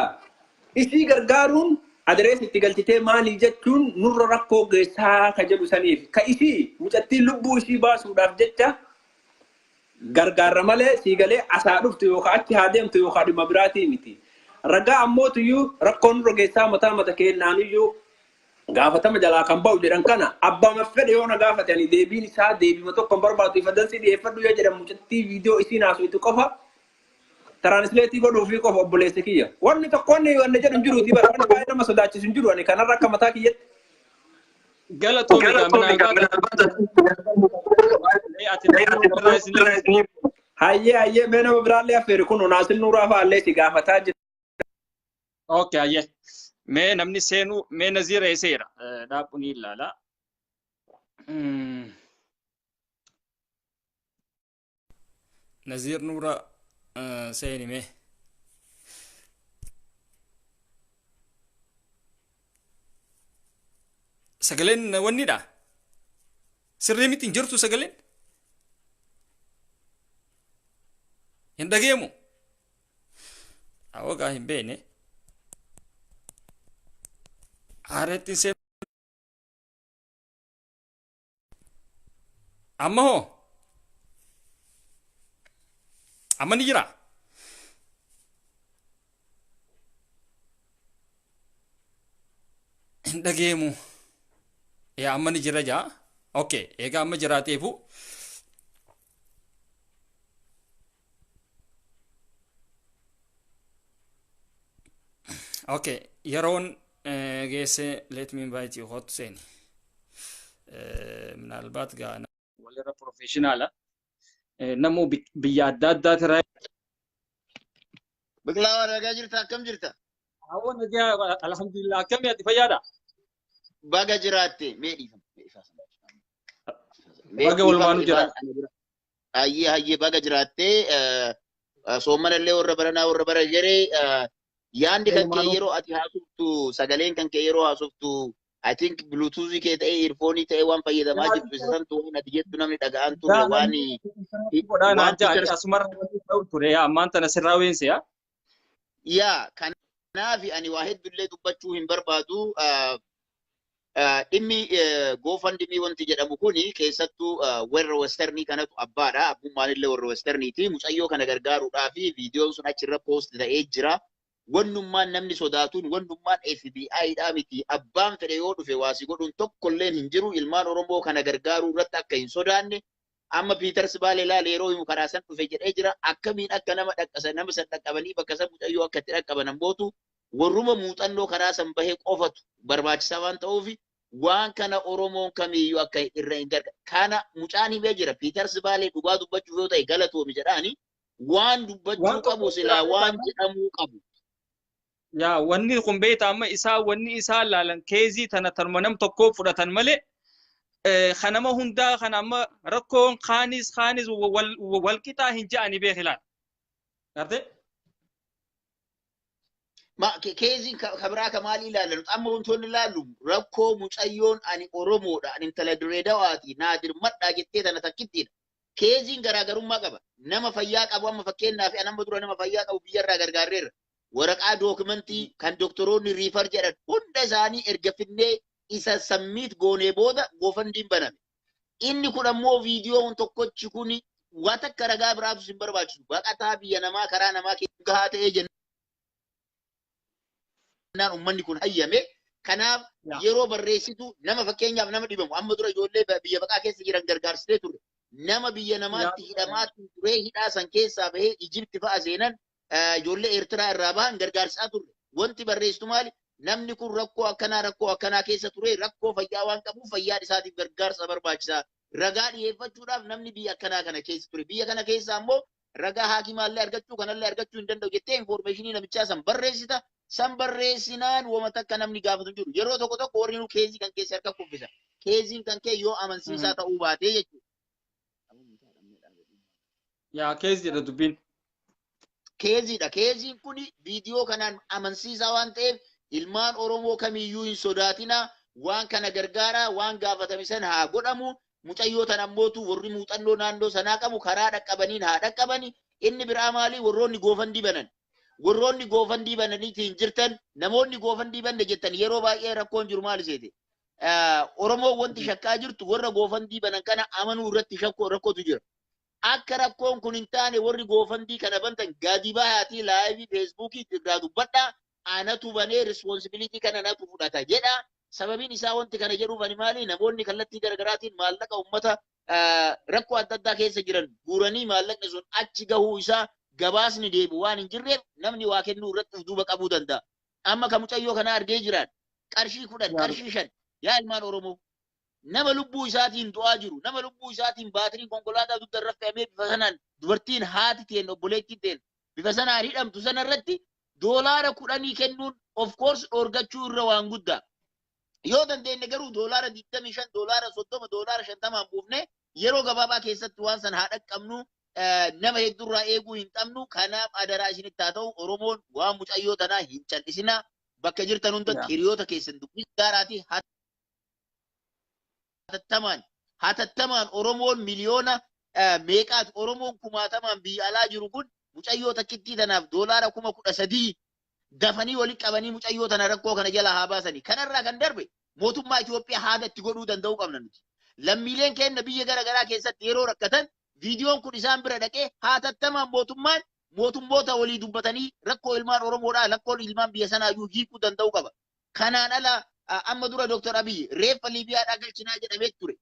isii gargaaruun adereessi itti galchitee maali jechuun nurra rakkoo geessaa ka jedhu saniif ka isii mucattii lubbuu isii baasuudhaaf jecha gargaarra malee sii galee asaa dhuftu yookaan achi haa deemtu yookaan dhimma biraatii miti. Ragaa ammootuyyuu rakkoo nurra geessaa mataa mata kennaaniyyuu gaafatama jalaa kan ba'u jedhan kana abbaa fedhe yoo na gaafate ani deebiin isaa deebima tokko hin barbaadu ifa dansii dhiyeeffadhu yoo jedhan mucattii viidiyoo isiin haasoftu qofa translate godhuufii qofa obboleessi kiyya. Wanni tokko wanni wanni jedhu hin jiruuti bara wanni baay'ee nama sodaachisu hin jiru ani kanarra akka mataa kiyyatti. Galatoomi gaa minaalbaata ati namni Hayyee hayyee mee nama biraallee affeeri kun Naasir Nuuraa fa'aallee si gaafataa jira. Okay, hayyee. Mee namni seenuu mee Naziira eeseera dhaabbu ni ilaala. Naziir Nuuraa seeni mee. Sagaleen wannidha. Sirrii miti hin jirtu sagaleen. Hin dhageemu. Awwagaa hin beekne. Haareetti hin seenu. Amma hoo? Amma ni jira? Hin dhageemu. Yaa amma ni jira jaa. Okay, egaa amma jiraateefu okay, yeroon geesse let me invite you hot seeni. Minaalbaat gaa walirra professionaala. Namuu biyya adda addaatirraa. Biqilaa nagaa jirta akkam jirta? Hawwa nagaa alhamdulillah akkamii ati fayyaadha? Baga jiraatte mee dhiifama. Baga walumaanuu jira. Hayyee hayyee baga jiraatte soomana illee warra baranaa warra bara jeree yaanni kan kee yeroo ati haasoftu sagaleen kan kee yeroo haasoftu I think bluetooth kee ta'ee earphone ta'ee waan fayyadamaa jirtu isa santu waan ati jettu namni dhaga'aan turre waan waan asumarra ture ammaan tana sirraa weense yaa. Yaa kanaaf ani waa hedduullee dubbachuu hin barbaadu. Dhimmi GoFundMe wanti jedhamu kuni keessattuu warra westernii kanatu abbaadha. Abbummaan illee warra westerniiti. Mucayyoo kana gargaaruudhaa fi viidiyoon sun achirra post ta'ee jira. Wannummaan namni sodaatuun wannummaan FBI dhaa miti. Abbaan fedhe yoo dhufe waasi godhuun tokkolleen hin jiru. Ilmaan Oromoo kana gargaaruu irratti akka hin sodaanne. Amma Piiters Baalee laale yeroo himu karaa san dhufe jedhee jira. Akkamiin akka nama dhaqqasan nama san dhaqqabanii bakka san mucayyoo akka itti dhaqqaban ammootu warruma muuxannoo karaa san bahee qofatu barbaachisaa waan ta'uuf waan kana Oromoon kamiiyyuu akka irra hin garga. Kana mucaan himee jira. Piiters Baalee dhugaa dubbachuuf yoo ta'e galatoomi jedhaani waan dubbachuu qabu silaa waan jedhamuu qabu. Yaa wanni kun beektaa amma isaa wanni isaa laalan keezii tana tanuma nam tokkoo fudhatan malee kanama hundaa kana amma rakkoon kaanis kaanis wal qixaa hin je'ani beeki laal. Gartee? Ma keeziin kabiraa ka maalii ilaallan amma wantoonni ilaallu rakkoo mucayyoon ani Oromoodha ani intala Dirree Dawaati naadir madhaa jettee tana takkittiidha. Caseiin garaagarummaa qaba. Nama fayyaa qabu, amma fakkeenyaaf amma dura nama fayyaa qabu biyyarraa gargaarreerra. Waraqaa documentii kan doktoroonni refer jedhan hunda isaanii erga finnee isa submit goonee booda GoFundMen baname. Inni kun ammoo viidiyoon tokkochi kun waan takka ragaa biraatu sin barbaachisu. Baqataa biyya namaa karaa namaa keessa gahaa ta'ee jennaan uummanni kun hayyame. Kanaaf yeroo barreessitu nama, fakkeenyaaf nama dhibamu, amma dura ijoollee biyya baqaa keessa jiran gargaarsitee turre. Nama biyya namaatti hidhamaa turee hidhaa san keessaa bahee Ijipti fa'a seenan, ijoollee Eertiraa irraa bahan gargaarsaa turre. Wanti barreessitu maali? Namni kun rakkoo akkanaa, rakkoo akkanaa keessa ture, rakkoo fayyaa waan qabuuf fayyaa isaatiif gargaarsa barbaachisaa. Ragaa dhiyeeffachuudhaaf namni biyya akkanaa kana keessa ture. Biyya kana keessa ammoo ragaa haakimaallee argachuu kanallee argachuu hin danda'u jettee informationii namichaa san barreessita. San barreessinaan wama takka namni gaafatu jiru. Yeroo tokko tokko warri nu caseii kan keessa harka kuffisa. Caseiin kan kee yoo amansiisaa ta'uu baatee jechuudha. Yaa, case jedha dubbiin. Caseiidha. Caseiin kun viidiyoo kanaan amansiisaa waan ta'eef ilmaan Oromoo kamiyyuu hin sodaatina. Waan kana gargaara, waan gaafatame sana haa godhamu. Mucayyoo tan ammootu warri muuxannoo naannoo sanaa qabu karaa dhaqqabaniin haa dhaqqabani. Inni biraa maali? Warroonni GoFundMe banan. Warroonni GoFundMe bananiitiin jirtan, namoonni GoFundMe banne jettan, yeroo baay'ee rakkoon jiru maali seete? Oromoo wanti shakkaa jirtu warra GoFundMe banan kana amanuu irratti rakkootu jira. Akka rakkoon kun hin taane warri GoFundMe kana bantan gadi bahaatii liveii Facebookii irraa dubbadhaa. Anatu banee, responsibility kana natu fudhata jedha. Sababiin isaa wanti kana jedhuuf ani maali? Namoonni kallattii garaagaraatiin maallaqa uummata rakkoo adda addaa keessa jiran guuranii maallaqni sun achi gahuu isaa gabaasni deebi'u waan hin jirreef namni waa kennuu irratti of duuba qabuu danda'a. Amma kan mucayyoo kana argee jiraan qarshii 10, qarshii 5, yaa ilmaan Oromoo, nama lubbuu isaatiin du'aa jiru, nama lubbuu isaatiin baatiriin konkolaataa dugda irra fe'amee bifa sanaan dubartiin haati teen, obboleettiin teen bifa sanaan hidhamtu sana irratti doolaara 10 kennuun of course dhoorgachuu irra waan guddaa. Yoo dandeenye garuu doolaara 25, doolaara 30, doolaara 50n buufne yeroo gabaabaa keessatti waan sana haa dhaqqabnu, nama hedduurraa eeguu hin qabnu. Kanaaf adaraa isinitti haa ta'u, Oromoon waan mucayyoo tanaa hin cal'isinaa. Bakka jirtan hundatti hiriyoota keessan dubbisaadhaati hatattamaan hatattamaan. Oromoon miliyoona meeqaati, Oromoon kumaatamaan biyya alaa jiru kun mucayyoo takkittii tanaaf doolaara 13,000 dafanii walitti qabanii mucayyoo tana rakkoo kana jala haa baasanii. Kanarraa kan darbe mootummaa Itoophiyaa haada itti godhuu danda'uu qabna nuti. Lammiileen keenya biyya gara garaa keessatti yeroo rakkatan viidiyoon kun isaan bira dhaqee hatattamaan mootummaan mootummoota walii dubbatanii rakkoo ilmaan Oromoodhaa, rakkoo ilmaan biyya sanaayyuu hiikuu danda'uu qaba. Kanaan ala amma dura Dr. Abiy reeffa Liibiyaadhaa galchinaa jedhamee ture.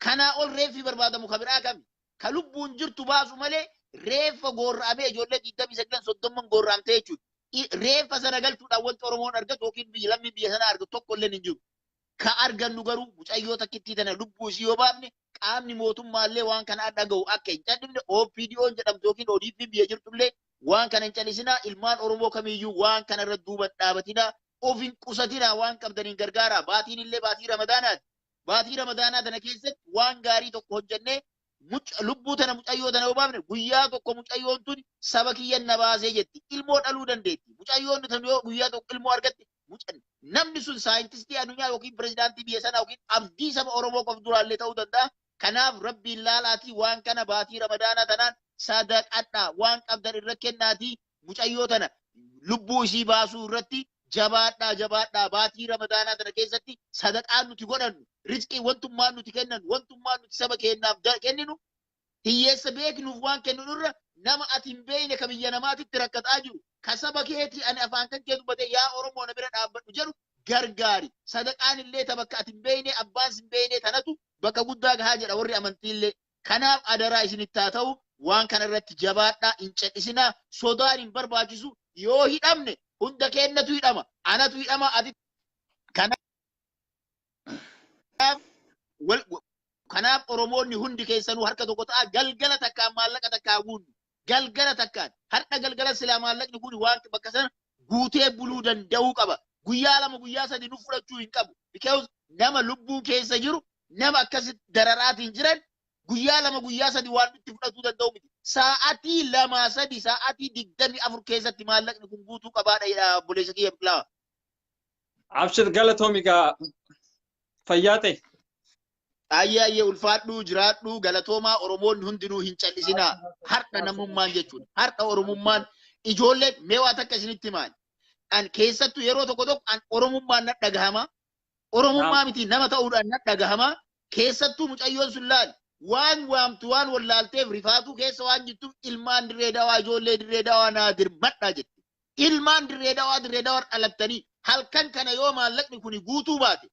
Kanaa ol reeffi barbaadamu ka biraa kami? Ka lubbuun jirtu baasu malee reeffa goorra'amee ijoollee 29, 30 goorra'amtee jechuudha. Reeffa sana galchuudhaan wanti Oromoon argatu yookiin biyya lammiin biyya sanaa argatu tokko illee hin jiru. Ka argannu garuu mucayyoo takkittii tana lubbuu isii yoo baafne qaamni mootummaallee waan kana dhaga'u akka hin callisne, OPDO'n jedhamtu yookiin ODP biyya jirtullee waan kana hin callisinaa. Ilmaan Oromoo kamiyyuu waan kana irra duuban dhaabatinaa, of hin qusatinaa, waan qabdaniin gargaaraa. Baatiin illee baatii Ramadaanaati. Baatii Ramadaanaa tana keessatti waan gaarii tokko hojjennee lubbuu tana, mucayyoo tana yoo baafne, guyyaa tokko mucayyoon tun saba kiyyan na baasee jetti. Ilmoo dhaluu dandeetti. Mucayyoon tun yoo guyyaa tokko ilmoo argatte, namni sun saayintistii addunyaa yookiin pirezidaantii biyya sanaa yookiin abdii saba Oromoo qof duraallee ta'uu danda'a. Kanaaf Rabbiin laalaatii waan kana baatii Ramadaanaa tanaan sadaqadhaa, waan qabdan irra kennaatii mucayyoo tana lubbuu isii baasuu irratti jabaadhaa, jabaadhaa. Baatii Ramadaanaa tana keessatti sadaqaan nuti godhannu, rizqii wantummaan nuti kennan, wantummaan nuti saba keenyaaf kenninu, hiyyeessa beeknuuf waan kenninu irra nama ati hin beekne ka biyya namaatitti rakkataa jiru, ka saba keetii ani afaan kan kee dubbate yaa Oromoo na bira dhaabbadhu jedhu gargaari. Sadaqaan illee ta bakka ati hin beekne, abbaan si hin beekne tanatu bakka guddaa gahaa jedha warri amantii illee. Kanaaf adaraa isinitti haa ta'u, waan kana irratti jabaadhaa, hin cal'isinaa, sodaan hin barbaachisu. Yoo hidhamne hunda keenyatu hidhama, anatu hidhama, ati. Kanaaf Oromoonni hundi keessanuu harka tokko ta'a. Galgala takkaan maallaqa takkaa guunnu, galgala takkaan, har'a galgala silaa maallaqni kun waan bakka sana guutee buluu danda'uu qaba. Guyyaa 2, guyyaa 3 nu fudhachuu hin qabu. Because nama lubbuun keessa jiru, nama akkasitti dararaatiin jiran, guyyaa 2, guyyaa 3 waan nutti fudhatuu danda'u miti. Sa'aatii 2, 3, sa'aatii 24 keessatti maallaqni kun guutuu qabaadha jedha obboleessa kiyya Biqilaa. Abshir, galatoomi gaa, fayyaa ta'e. Ayyee ayyee ulfaadhuu jiraadhuu galatoomaa Oromoonni hundinuu hin callisinaa. Har'a namummaan jechuudha. Har'a Oromummaan ijoolleen mee waa takka isinitti himaan. An keessattuu yeroo tokko tokko an Oromummaan na dhagahama. Oromummaa miti nama ta'uudhaan na dhagahama. Keessattuu mucayyoon sun laal waan waamtu waan wallaalteef rifaatuu keessa waan jirtuuf ilmaan dirree dawaa ijoollee dirree dawaa naa dirmadhaa jette. Ilmaan dirree dawaa dirree dawaa dhalattanii halkan kana yoo maallaqni kuni guutuu baate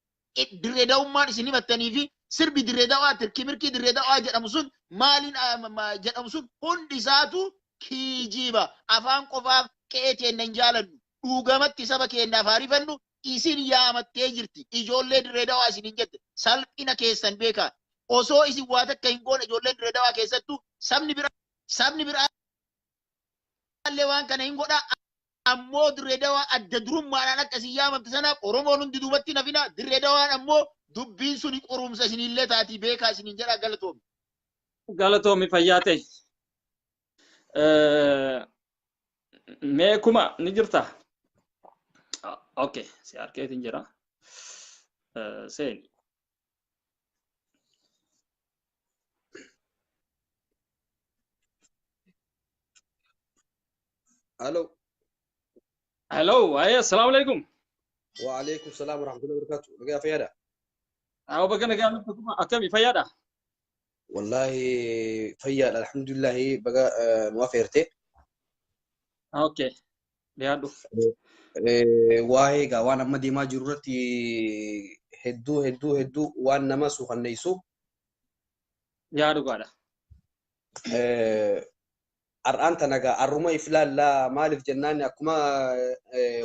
dirree dawummaan isin himattanii fi sirbi dirree dawaa tirkii mirkii dirree dawaa jedhamu sun maaliin jedhamu sun hundi isaatu kiijiba afaan qofaaf qe'ee keenya hin jaalannu dhugamatti saba keenyaaf haarifannu isin yaamattee jirti ijoollee dirree dawaa isin hin jette salphina keessan beekaa osoo isin waa takka hin goone ijoolleen dirree dawaa keessattuu sabni biraa illee waan kana hin godhaa ammoo dirree dawaa adda durummaadhaan akka isin yaamamte sanaaf Oromoon hundi duubatti nafina dirree dawaan ammoo dubbiin suni qorumsa isinillee taatii beekaa isiniin jedhaa galatoomi. Galatoomi fayyaa ta'e. Mee kuma ni jirta? Okay, si harkeetiin jira. Seeni. Alo. Hello, aye, assalamu alaikum. Wa alaikum salam wa rahmatullahi wa barakatuh. Nagaa fayyaadha? Awo baga nagaa nufta kuma akkami fayyaadha? Wallahi fayyaadha alhamdulillah baga nu afeerte. Okay, dhiyaadhu. Waa'ee egaa waan amma deemaa jiru irratti hedduu hedduu hedduu waan nama suukanneessu. Yaa dhugaadha. Har'aan tana egaa har'uma if ilaallaa maaliif jennaan akkuma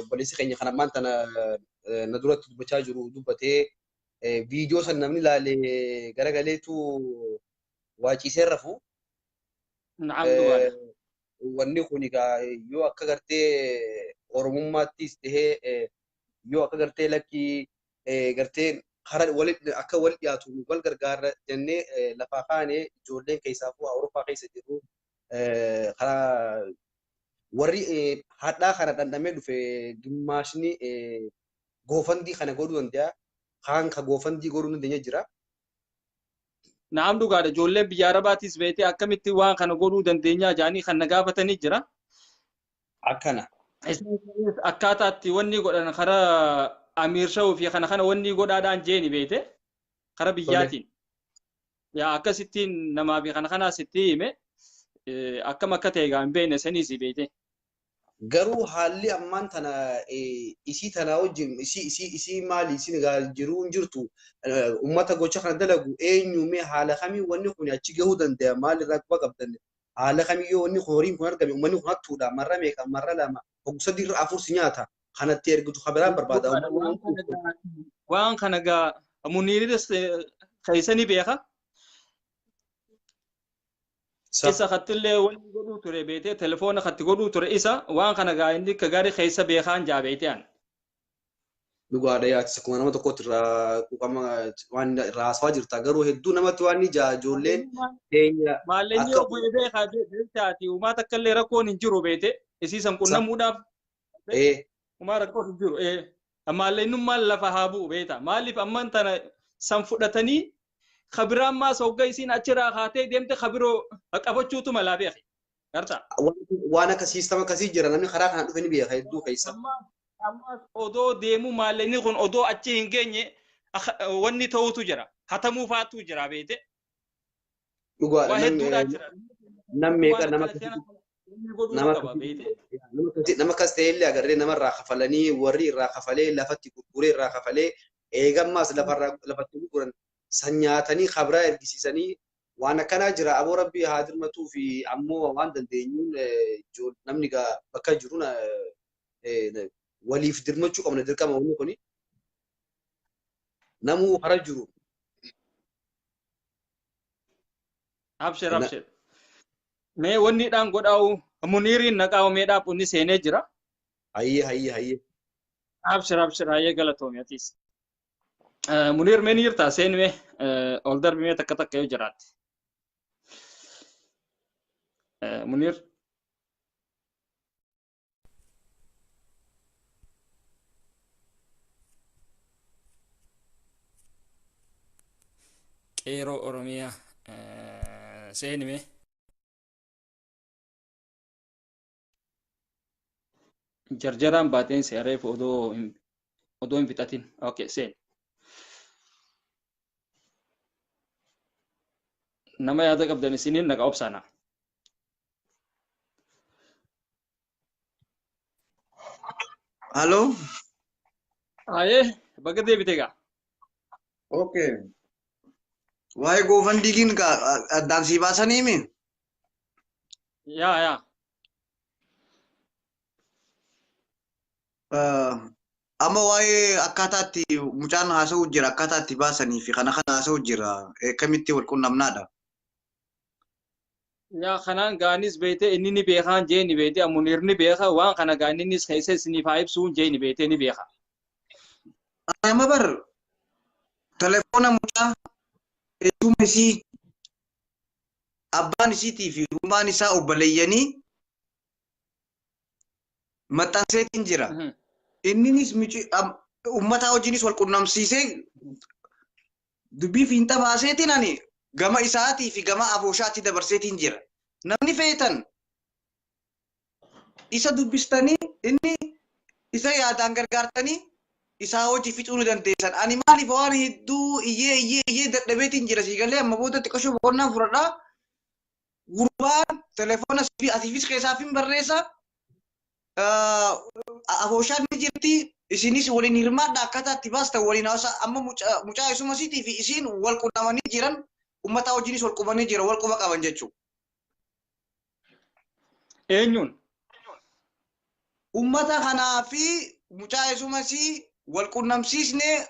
obboleessi keenya kan ammaan tana na duratti dubbachaa jiru dubbatee viidiyoo san namni ilaalee garagaleetu waa ciisee rafu. Naam dhugaadha. Wanni kun egaa yoo akka gartee Oromummaattis tahee yoo akka gartee lakkii gartee karaa walitti akka wal dhiyaatu wal gargaarra jennee lafaa kaanee ijoolleen keessaafuu Awurooppaa keessa jiru karaa warri hadhaa kana dhandhamee dhufe gimmaashni goofandii kana godhuu danda'a. Kaan ka goofandii godhuu dandeenya jira. Naam dhugaadha. Ijoolleen biyya Arabaatis beetee akkamitti waan kana godhuu dandeenya jedhanii kan na gaafatanii jira. Akkana. Akkaataatti wanni godhan karaa Amiir Shawuu fi kana kana wanni godhaadhaan jeeni beete karaa biyyaatiin. Yaa akkasittiin namaa fi kana kanaas itti hime akkam akka ta'e egaa hin beekne saniis beete. Garuu haalli ammaan tana isii tana wajjin isii isii isii maali isin egaa jiruu hin jirtu ummata gocha kana dalagu eenyumee haala kamii wanni kun achi gahuu danda'a maal irraa quba qabdan haala kamii yoo wanni kun horiin kun argame ummanni kun hattuudha marra meeqa marra lama hoggu sadii irra afur si nyaata kanatti ergitu kabiraan barbaada. Waan kana egaa Muniiris keessa ni beeka. Isa kattillee wanni godhuu ture beetee telefoona katti godhuu ture isa waan kana egaa inni akka gaarii keessa beekaan jaa beetee an. Dhugaadha yaadis akkuma nama tokkotti irraa quuqama waan irraa haasawaa jirta garuu hedduu namatti waan ni jaa ijoolleen keenya Maalleenyi akka yoo bu'e beekaa beektaati uumaa takka illee rakkoon hin jiru beete isiisan qunnamuudhaaf uumaa rakkoon hin jiru maalleenyummaan lafa haa bu'u beeta maaliif ammaan tana san fudhatanii kabiraan maas hogga isiin achirraa kaatee deemte kabiroo qabachuutu malaa beeki garta. Waan akka siistama akkasii jira namni karaa kanaan dhufe ni beeka hedduu keessa. Ammas odoo deemu maalleenyi kun odoo achi hin geenye wanni ta'utu jira hatamuu faatu jira beete. Dhugaadha Waa hedduudhaa jira. Nam meeqa nama nama akkas ta'e illee agarree namarraa kafalanii warri irraa kafalee lafatti gurguree irraa kafalee eegammaas lafarraa lafatti gurguran san nyaatanii kabraa ergisiisanii waan akkanaa jira aboo rabbii haa dirmatuu fi ammoo waan dandeenyuun namni bakka jiruun waliif dirmachuu qabna dirqama wanni kuni namuu hara jiru. Abshir abshir. Mee wanni dhaan godhaa'u Muniiriin naqaa'u meedhaaf inni seenee jira. Hayyee hayyee hayyee. Abshir abshir hayyee galatoomi atiis. Muniir mee ni jirtaa seen mee ol darbi mee takka takka yoo jiraatte. Muniir. Qeeroo Oromiyaa seenime. Jarjaraan baateen si areef odoo hin fixatin. Okay, seen. Nama yaada qabdan isiniin naqa obsaana. Halo. Ayee, baga deebite gaa. Okay. Waa'ee GoFundMe addaan sii baasanii mi? Yaa yaa. Amma waa'ee akkaataa itti mucaan haasa'u jira, akkaataa itti baasanii fi kana kana haasa'u jira, akkamitti wal qunnamnaadha. Yaa, kanaan gaanis beete, inni ni beekaan jee ni beete, Munir ni beeka waan kana, gaaninnis keessa isiniif haa ibsuun jee ni beete, ni beeka. Amma bar telefoona mucaa eessuma isii, abbaan isiitii fi uumaan isaa obboleeyyanii maxxanseetiin jira. Inninis uummata wajjinis wal qunnamsiisee dubbii fiinxa baaseetiin ani gama isaatii fi gama afooshaatti dabarseetiin jira. Namni feetan isa dubbistanii, inni isa yaadaan gargaartanii isaa hojii fixuu ni dandeessan. Ani maaliif waan hedduu iyyee iyyee iyyee dadhabeetiin jira, sii galee? Amma booda xiqqashoo boqonnaa fudhadhaa. Gurbaan telefoona asiifis keessaaf hin barreessa. Afooshaan ni jirti. Isinis waliin hirmaadha, akkaataa itti baastan waliin haasa. Amma mucaa isuma isiitii fi isiin wal qunnamanii jiran, uummata wajjinis wal qubanii jiran, wal quba qaban jechuudha. Eenyuun? Uummata kanaa fi mucaa isuma isii wal qunnamsiisnee,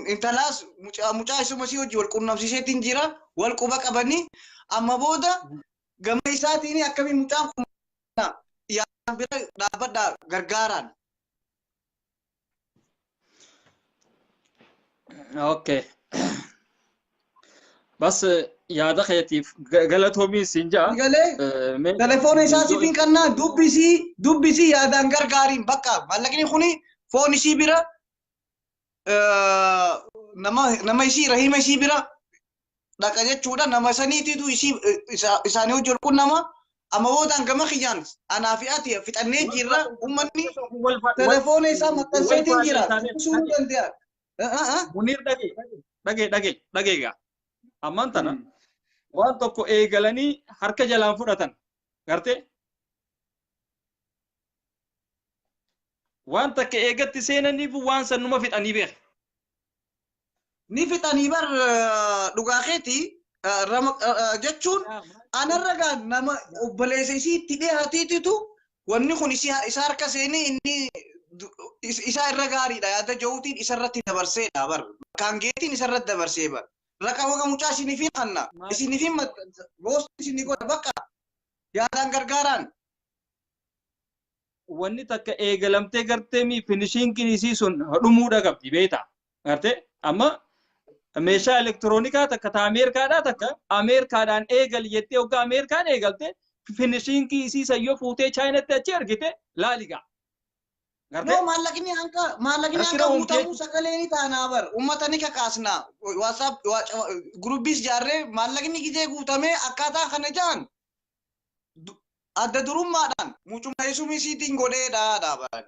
intalaas mucaa isuma isii wajjin wal qunnamsiiseetiin jira, wal quba qabanii. Amma booda gama isaatiin akkamiin mucaan kun yaadaan bira dhaabbadhaa, gargaaraan. Okay. Bas, yaada keetiif galatoomiin siin jaa. Galee telefoona isaa siif hin kannaa, dubbisii dubbisii, yaadaan gargaariin. Bakka maallaqni kuni foon isii bira, nama isii, rahima isii bira dhaqa jechuudha. Nama saniititu isii isaanii hojii qunnama. Amma boodaan gama kiyyaan anaa fi ati fixannee jirra. Uummanni telefoona isaa maxxanseetiin jira, dubbisuu ni danda'a. Munir, dhage dhage dhage dhage gaa. Ammaan tana waan tokko eegalanii harka jalaan fudhatan gartee, waan takka eegatti seenaniif waan san numa fixanii beeka. Ni fixanii bar, dhugaa keeti jechuun anarra gaa nama obboleessa isii itti dhiyaatiititu wanni kun isa harka seenee inni isa irra gaariidha yaada jahuutiin isarratti dabarseedha bar. Kaangeetiin isarratti dabarsee bar. Raqa waga mucaa isiniif hin kanna, isiniif hin maxxansa, boosti isinii godha, bakka yaadaan gargaaraan. Wanni takka eegalamtee gartee mi finishingiin isii sun dhumuudha qabdi, beektaa? Gartee amma meeshaa elektiroonikaa takka ta Ameerikaadhaa takka Ameerikaadhaan eegali jettee, hoggaa Ameerikaan eegalte finishingii isii san yoo fuutee Chaayinatti achi ergite laali gaa. No, maallaqni hanga guutamuu sagalee ni taanaa bar, ummata ni kakaasna. WhatsApp groupiis jaarree maallaqni gizee guutamee akkaataa kana jaan adda durummaadhaan mucuma isumisiitiin godheedha dhaabaan.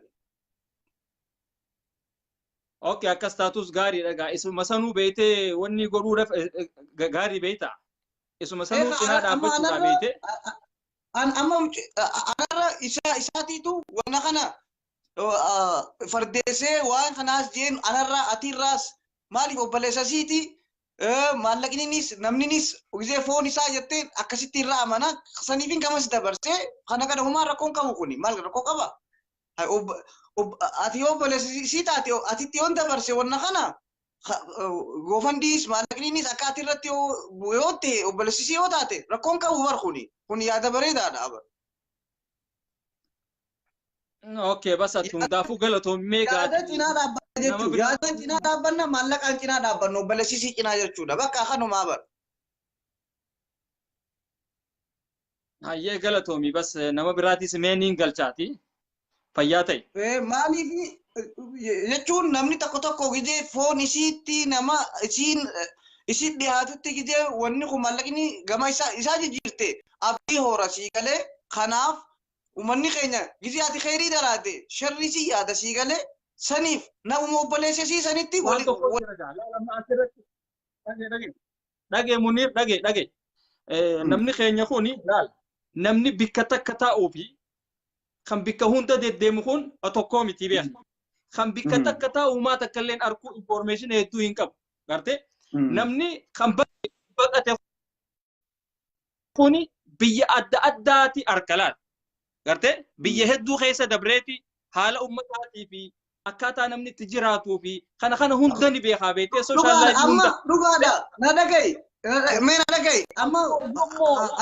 Okay, akkas taatus gaariidha gaa. Isuma sanuu beeytee wanni godhuudhaaf gaarii beeyta. Isuma sanuu cinaa dhaabbachuudha beeytee. Amma anarra isa isaatiitu wanna kana fardeessee waan kanaas jeen anarra atirraas maaliif obboleessa siiti, maallaqninis namninis gisee foon isaa jettee akkasitti irraa amana, saniifin gamas dabarsee kana kana humaa rakkoon qabu. Kuni maal rakkoo qaba? Ati yoo obboleessa sii taate, atitti yoon dabarse wanna kana, GoFundMes maallaqninis akka ati irratti yoo ta'e, obboleessi sii yoo taate, rakkoon qabu bar. Kuni yaada bareedaadha bar. Okay, bas ati hundaafuu galatoomee. Yaada cinaa dhaabbanna jechuudha. Yaada cinaa dhaabbanna, maallaqaan cinaa dhaabbanna, obboleessisii cinaa jechuudha. Bakka kanumaa bar. Hayyee, galatoomi. Bas, nama biraatis mee niin galchaati. Fayyaa ta'e. Maaliif jechuun namni tokko tokko gizee foon isiitti nama isiin Isin dhiyaatutti gizee wanni kun maallaqni gama isaa jijjiirte abdii hoora sii galee. Kanaaf uummanni keenya gizee ati kheyrii dalaate sharrii si yaada sii galee, saniif namuma obboleessa sii sanitti Waan tokko jira gaa. Laala amma asirratti dhage dhage. Dhage Muniir, dhage dhage. Namni keenya kuni laal, namni bikka takka taa'uu fi kan bikka hunda deddeemu kun tokkoo miti beeka. Kan bikka takka taa'u maa takka illee arguu information hedduu hin qabu. Gartee namni kan baqate kuni biyya adda addaati arka laal. Gartee biyya hedduu keessa dabreeti haala ummataatii fi akkaataa namni itti jiraatuu fi kana kana hunda ni beekaa beektee social life Amma hunda. Dhugaadha, na dhaga'i, mee na dhaga'i. Amma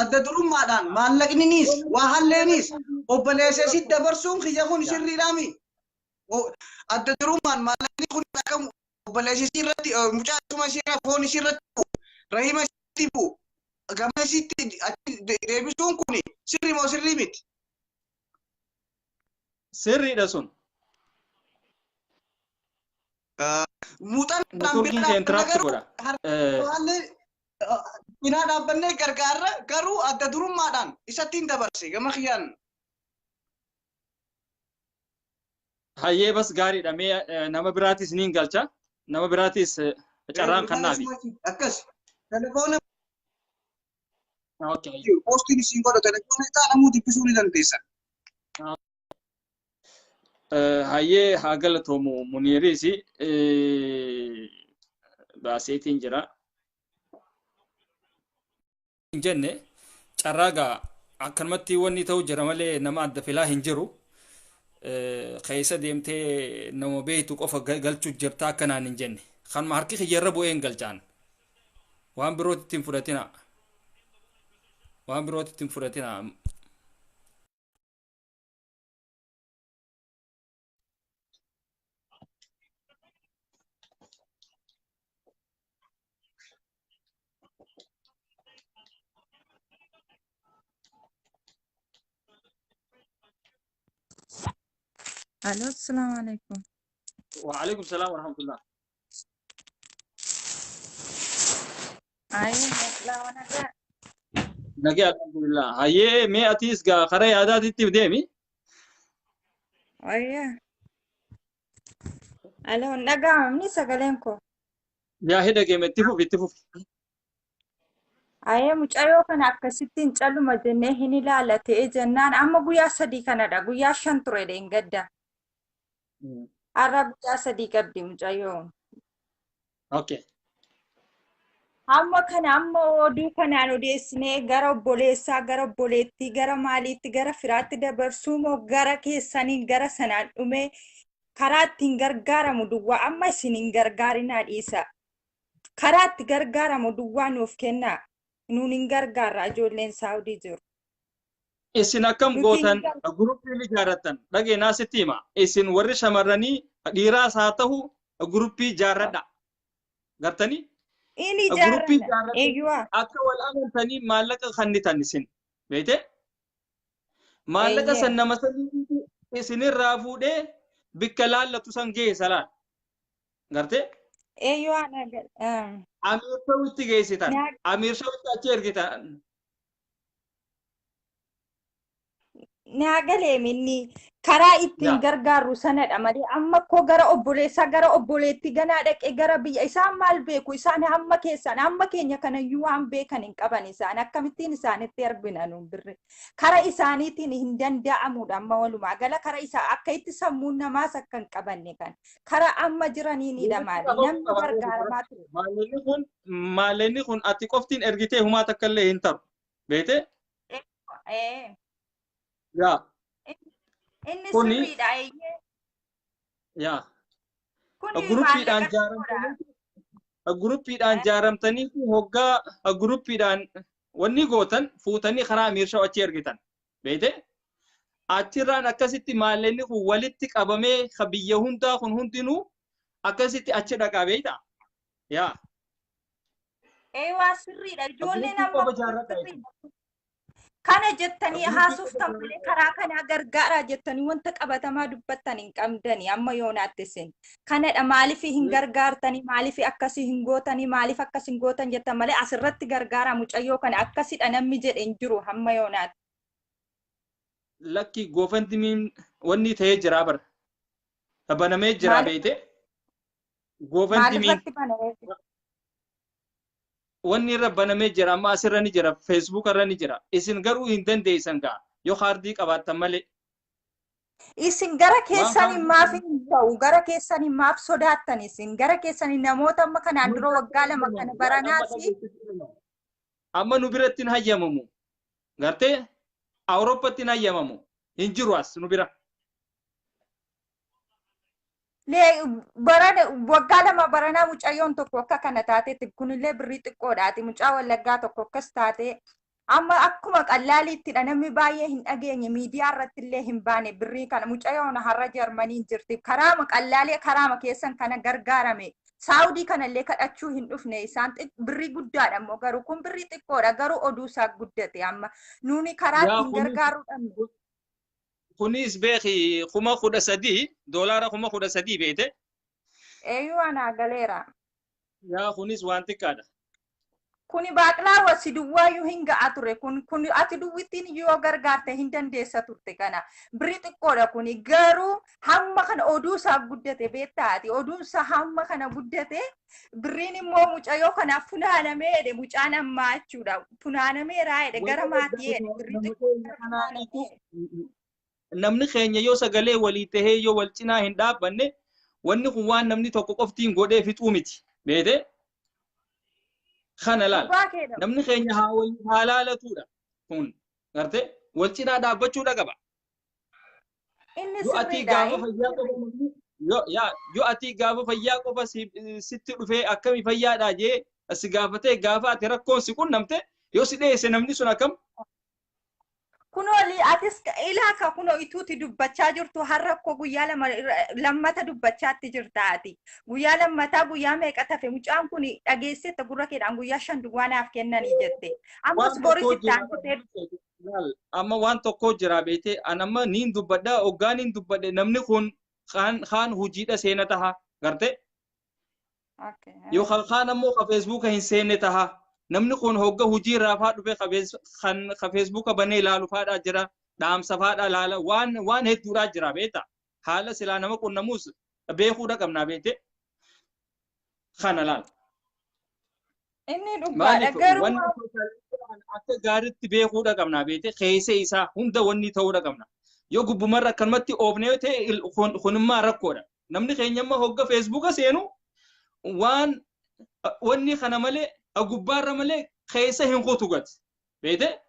adda durummaadhaan maallaqninis waa halleenis obboleessa isitti dabarsuun kiyya kun sirriidhaami. Adda durummaan maallaqni kun akka obboleessa isii irratti, mucaa isuma isii irra, foon isii irratti bu'u, rahima isitti bu'u, gama isitti achi deebisuun kun sirrii moo sirrii miti? Sirriidha sun. Muuxannoodhaan Networkiin bira kee interrupt garuu godha. Haalli cinaa dhaabbannee gargaarra, garuu adda durummaadhaan isatti hin dabarse gama kiyyaan. Hayyee, bas gaariidha, mee nama biraatis niin galcha. Nama biraatis carraan kannaafi. Akkas. Telefoona Okay. Poostiin isin godha, telefoona isaa namuu dubbisuu ni dandeessa. Hayyee, haa galatoomu Muniiris, baaseetiin jira. Hin jenne carraa gaa akkanumatti wanni ta'u jira malee nama adda filaa hin jiru. Keessa deemtee nama beektu qofa galchuu jirta akkanaan hin jenne. Kanuma harki kiyyarra bu'ee hin galchaan. Waan birootti hin fudhatina. Waan birootti hin fudhatina. الو، السلام عليكم. وعليكم السلام ورحمة الله. أيوة، لا وأنا لا. Nagee, alhamdulillah. Hayyee, mee atiis gaa karaa yaadaatitti deemi. أيوة، الو، dhaga'amni sagaleen koo? Yaa hidha geeme, itti fufi, itti fufi. Ayee, mucayyoo kana akkasittiin calluma jennee hin ilaala ta'e jennaan amma guyyaa 3 kanadha. Guyyaa 5 ture dheengadda. Har'a guyyaa 3 qabdi mucayyoon. Amma kana amma oduu kanaan odeessinee gara obboleessaa, gara obboleettii, gara maaliitti, gara firaatti dabarsuu moo gara keessaniin gara sanaan dhumee karaa ittiin gargaaramu duwwaa amma isin hin gargaarinaa dhiisa. Karaa itti gargaaramu duwwaa nuuf kennaa. Nuun hin gargaarra, ijoolleen Saawudii jiru. Isin akkam Nuti hin gootan, guruppii ijaarrattan, dhageenaa sitti hima. Isin warri shamarranii dhiiraas haa ta'u guruppii ijaarradha. Gartanii? Inni Guruppii ijaarranna. ijaarrattan Eeyyuwaa. akka wal amantanii maallaqa kennitan isin. Beekte? Maallaqa san nama sanii isinirraa fuudhee bikka laallatu san geessa laal. Gartee? Eeyyuwaa. Amiir Shawitti geessitan. Amiir Shawitti achi ergitan. Naa galeem, inni karaa ittiin gargaarru sanadha malee amma koo gara obboleessaa, gara obboleettii ganaa dhaqee gara biyya isaan maal beeku? Isaan hamma keessan hamma keenya kanayyuu waan beekan hin qaban. Isaan akkamittiin isaanitti argina nuun birri kara isaaniitiin hin danda'amudha. Amma walumaa gala kara isaa akka itti sammuun namaas akka hin qabanne kan kara amma jiraniinidha maali namni gargaaramaa ture. Maallaqni kun ati qoftiin ergitee humaa takka illee hin taru. Beekte? Ee, Yaa. Inni Kuni sirriidha, eeyyee. Yaa. Kuni Guruppiidhaan maallaqa xiqqoodha. jaaramtanii, guruppiidhaan jaaramtanii hoggaa guruppiidhaan wanni gootan fuutanii karaa Amiir achi ergitan. Beekte? Achirraan akkasitti maallaqni kun walitti qabamee ka biyya hundaa kun hundinuu akkasitti achi dhaqaa, beektaa? Yaa. Ee, waa sirriidha. Ijoolleen Guruppii amma qofa ijaarradha. sirriidha. Kana jettanii haasoftan malee karaa kanaa gargaaraa jettanii wanta qabatamaa dubbattan hin qabdani amma yoonaatti isin. Kanadha maaliif hin gargaartanii, maaliif akkasii hin gootanii, maaliif akkas hin gootan jettan malee asirratti gargaaraa mucayyoo kana akkasidha namni jedhe hin jiru hamma yoonaatti. Lakki GoFundMen wanni ta'ee jira bara. Banamee jira beeyte. GoFundMen. Maalirratti banamee jira? Wanni irra banamee jira, amma asirra ni jira, Facebook irra ni jira. Isin garuu hin dandeessan gaa yoo kaardii qabaattan malee. Isin gara keessanii maaf hin ta'u? Gara keessanii maaf sodaattan isin? Gara keessanii namoota amma kanaan dura waggaa 2 kana baranaasi. Amma nu biratti hin hayyamamu. Gartee Awurooppatti hin hayyamamu. Hin jiru as nu bira. Barana waggaa 2 baranaa mucayyoon tokko akka kana taatetti, kunillee birrii xiqqoodhaati, mucaa Wallaggaa tokko akkas taate, amma akkuma qallaaliittidha, namni baay'ee hin dhageenye, miidiyaa irratti illee hin baane. Birrii kana mucayyoon har'a Jarmaniin jirti, karaama qallaalee karaama keessan kana gargaarame, Saawudii kanallee kadhachuu hin dhufne isaan. Birrii guddaadha immoo, garuu kun birrii xiqqoodha, garuu oduu isaa guddate. Amma nuuni karaa ittiin gargaaruu dhabne. Kunis beeki 13,000 doolaara, 13,000 beete. Eeyyuu, anaa galeera. Yaa, kunis waan xiqqaadha. Kuni baaqlaa si duwwaayyuu hin ga'a ture. Kun ati duwwittiin yoo gargaarte hin dandeessa turte kana. Birrii xiqqoodha kuni, garuu hamma kana oduu isaa guddate beektaati. Oduun isaa hamma kana guddate, birriin immoo mucayyoo kanaaf funaanamee jedhe mucaan ammaa jechuudha. Funaanameeraa jedhe, gara maatii jedhe, birrii xiqqoo. Namni keenya yoo sagalee walii tahee, yoo wal cinaa hin dhaabbanne, wanni kun waan namni tokko qoftiin godhee fixuu miti. Beete? Kana laal. Namni keenya haa wal haa laalatuudha. Kun gartee wal cinaa dhaabbachuudha qaba. Inni Yoo ati sirriidha. gaafa fayyaa qofa yoo yaa yoo ati gaafa fayyaa qofa sitti dhufee akkami fayyaadhaa jee si gaafatee, gaafa ati rakkoon si qunnamte yoo si dheesse, namni sun akkam? Kunoo atis ilaaka, kunoo ituuti dubbachaa jirtu, har'a akkoo guyyaa 2 lammata dubbachaatti jirta ati. Guyyaa lammataa guyyaa meeqa tafe? Mucaan kun dhageessetta gurra keedhaan, guyyaa 5 duwwaa naaf kennanii jette. Ammas boris itti aansitee. Amma waan tokko jira beete, an amma niin dubbadha, hoggaa niin dubbadhe namni kun kaan hojiidha seena taha, garte? Yoo kaan ammoo ka Facebooka hin seenne taha. Namni kun hogga hojii irraa faa dhufe kan ka Facebooka banee ilaalu faadhaa jira, dhaamsa faadhaa ilaala, waan hedduudhaa jira beeta. Haala silaa nama qunnamuus beekuudha qabnaa beete. Kana laal. Inni dhugaadha Maaliif garuu wanni akka gaariitti beekuudha qabnaa beete, keessa isaa hunda wanni ta'uudha qabna. Yoo gubbumarra akkanumatti oofne yoo ta'e, kunimmaa rakkoodha. Namni keenya amma hogga Facebooka seenu waan wanni kana malee, gubbaarra malee keessa hin kutu gati. Beete?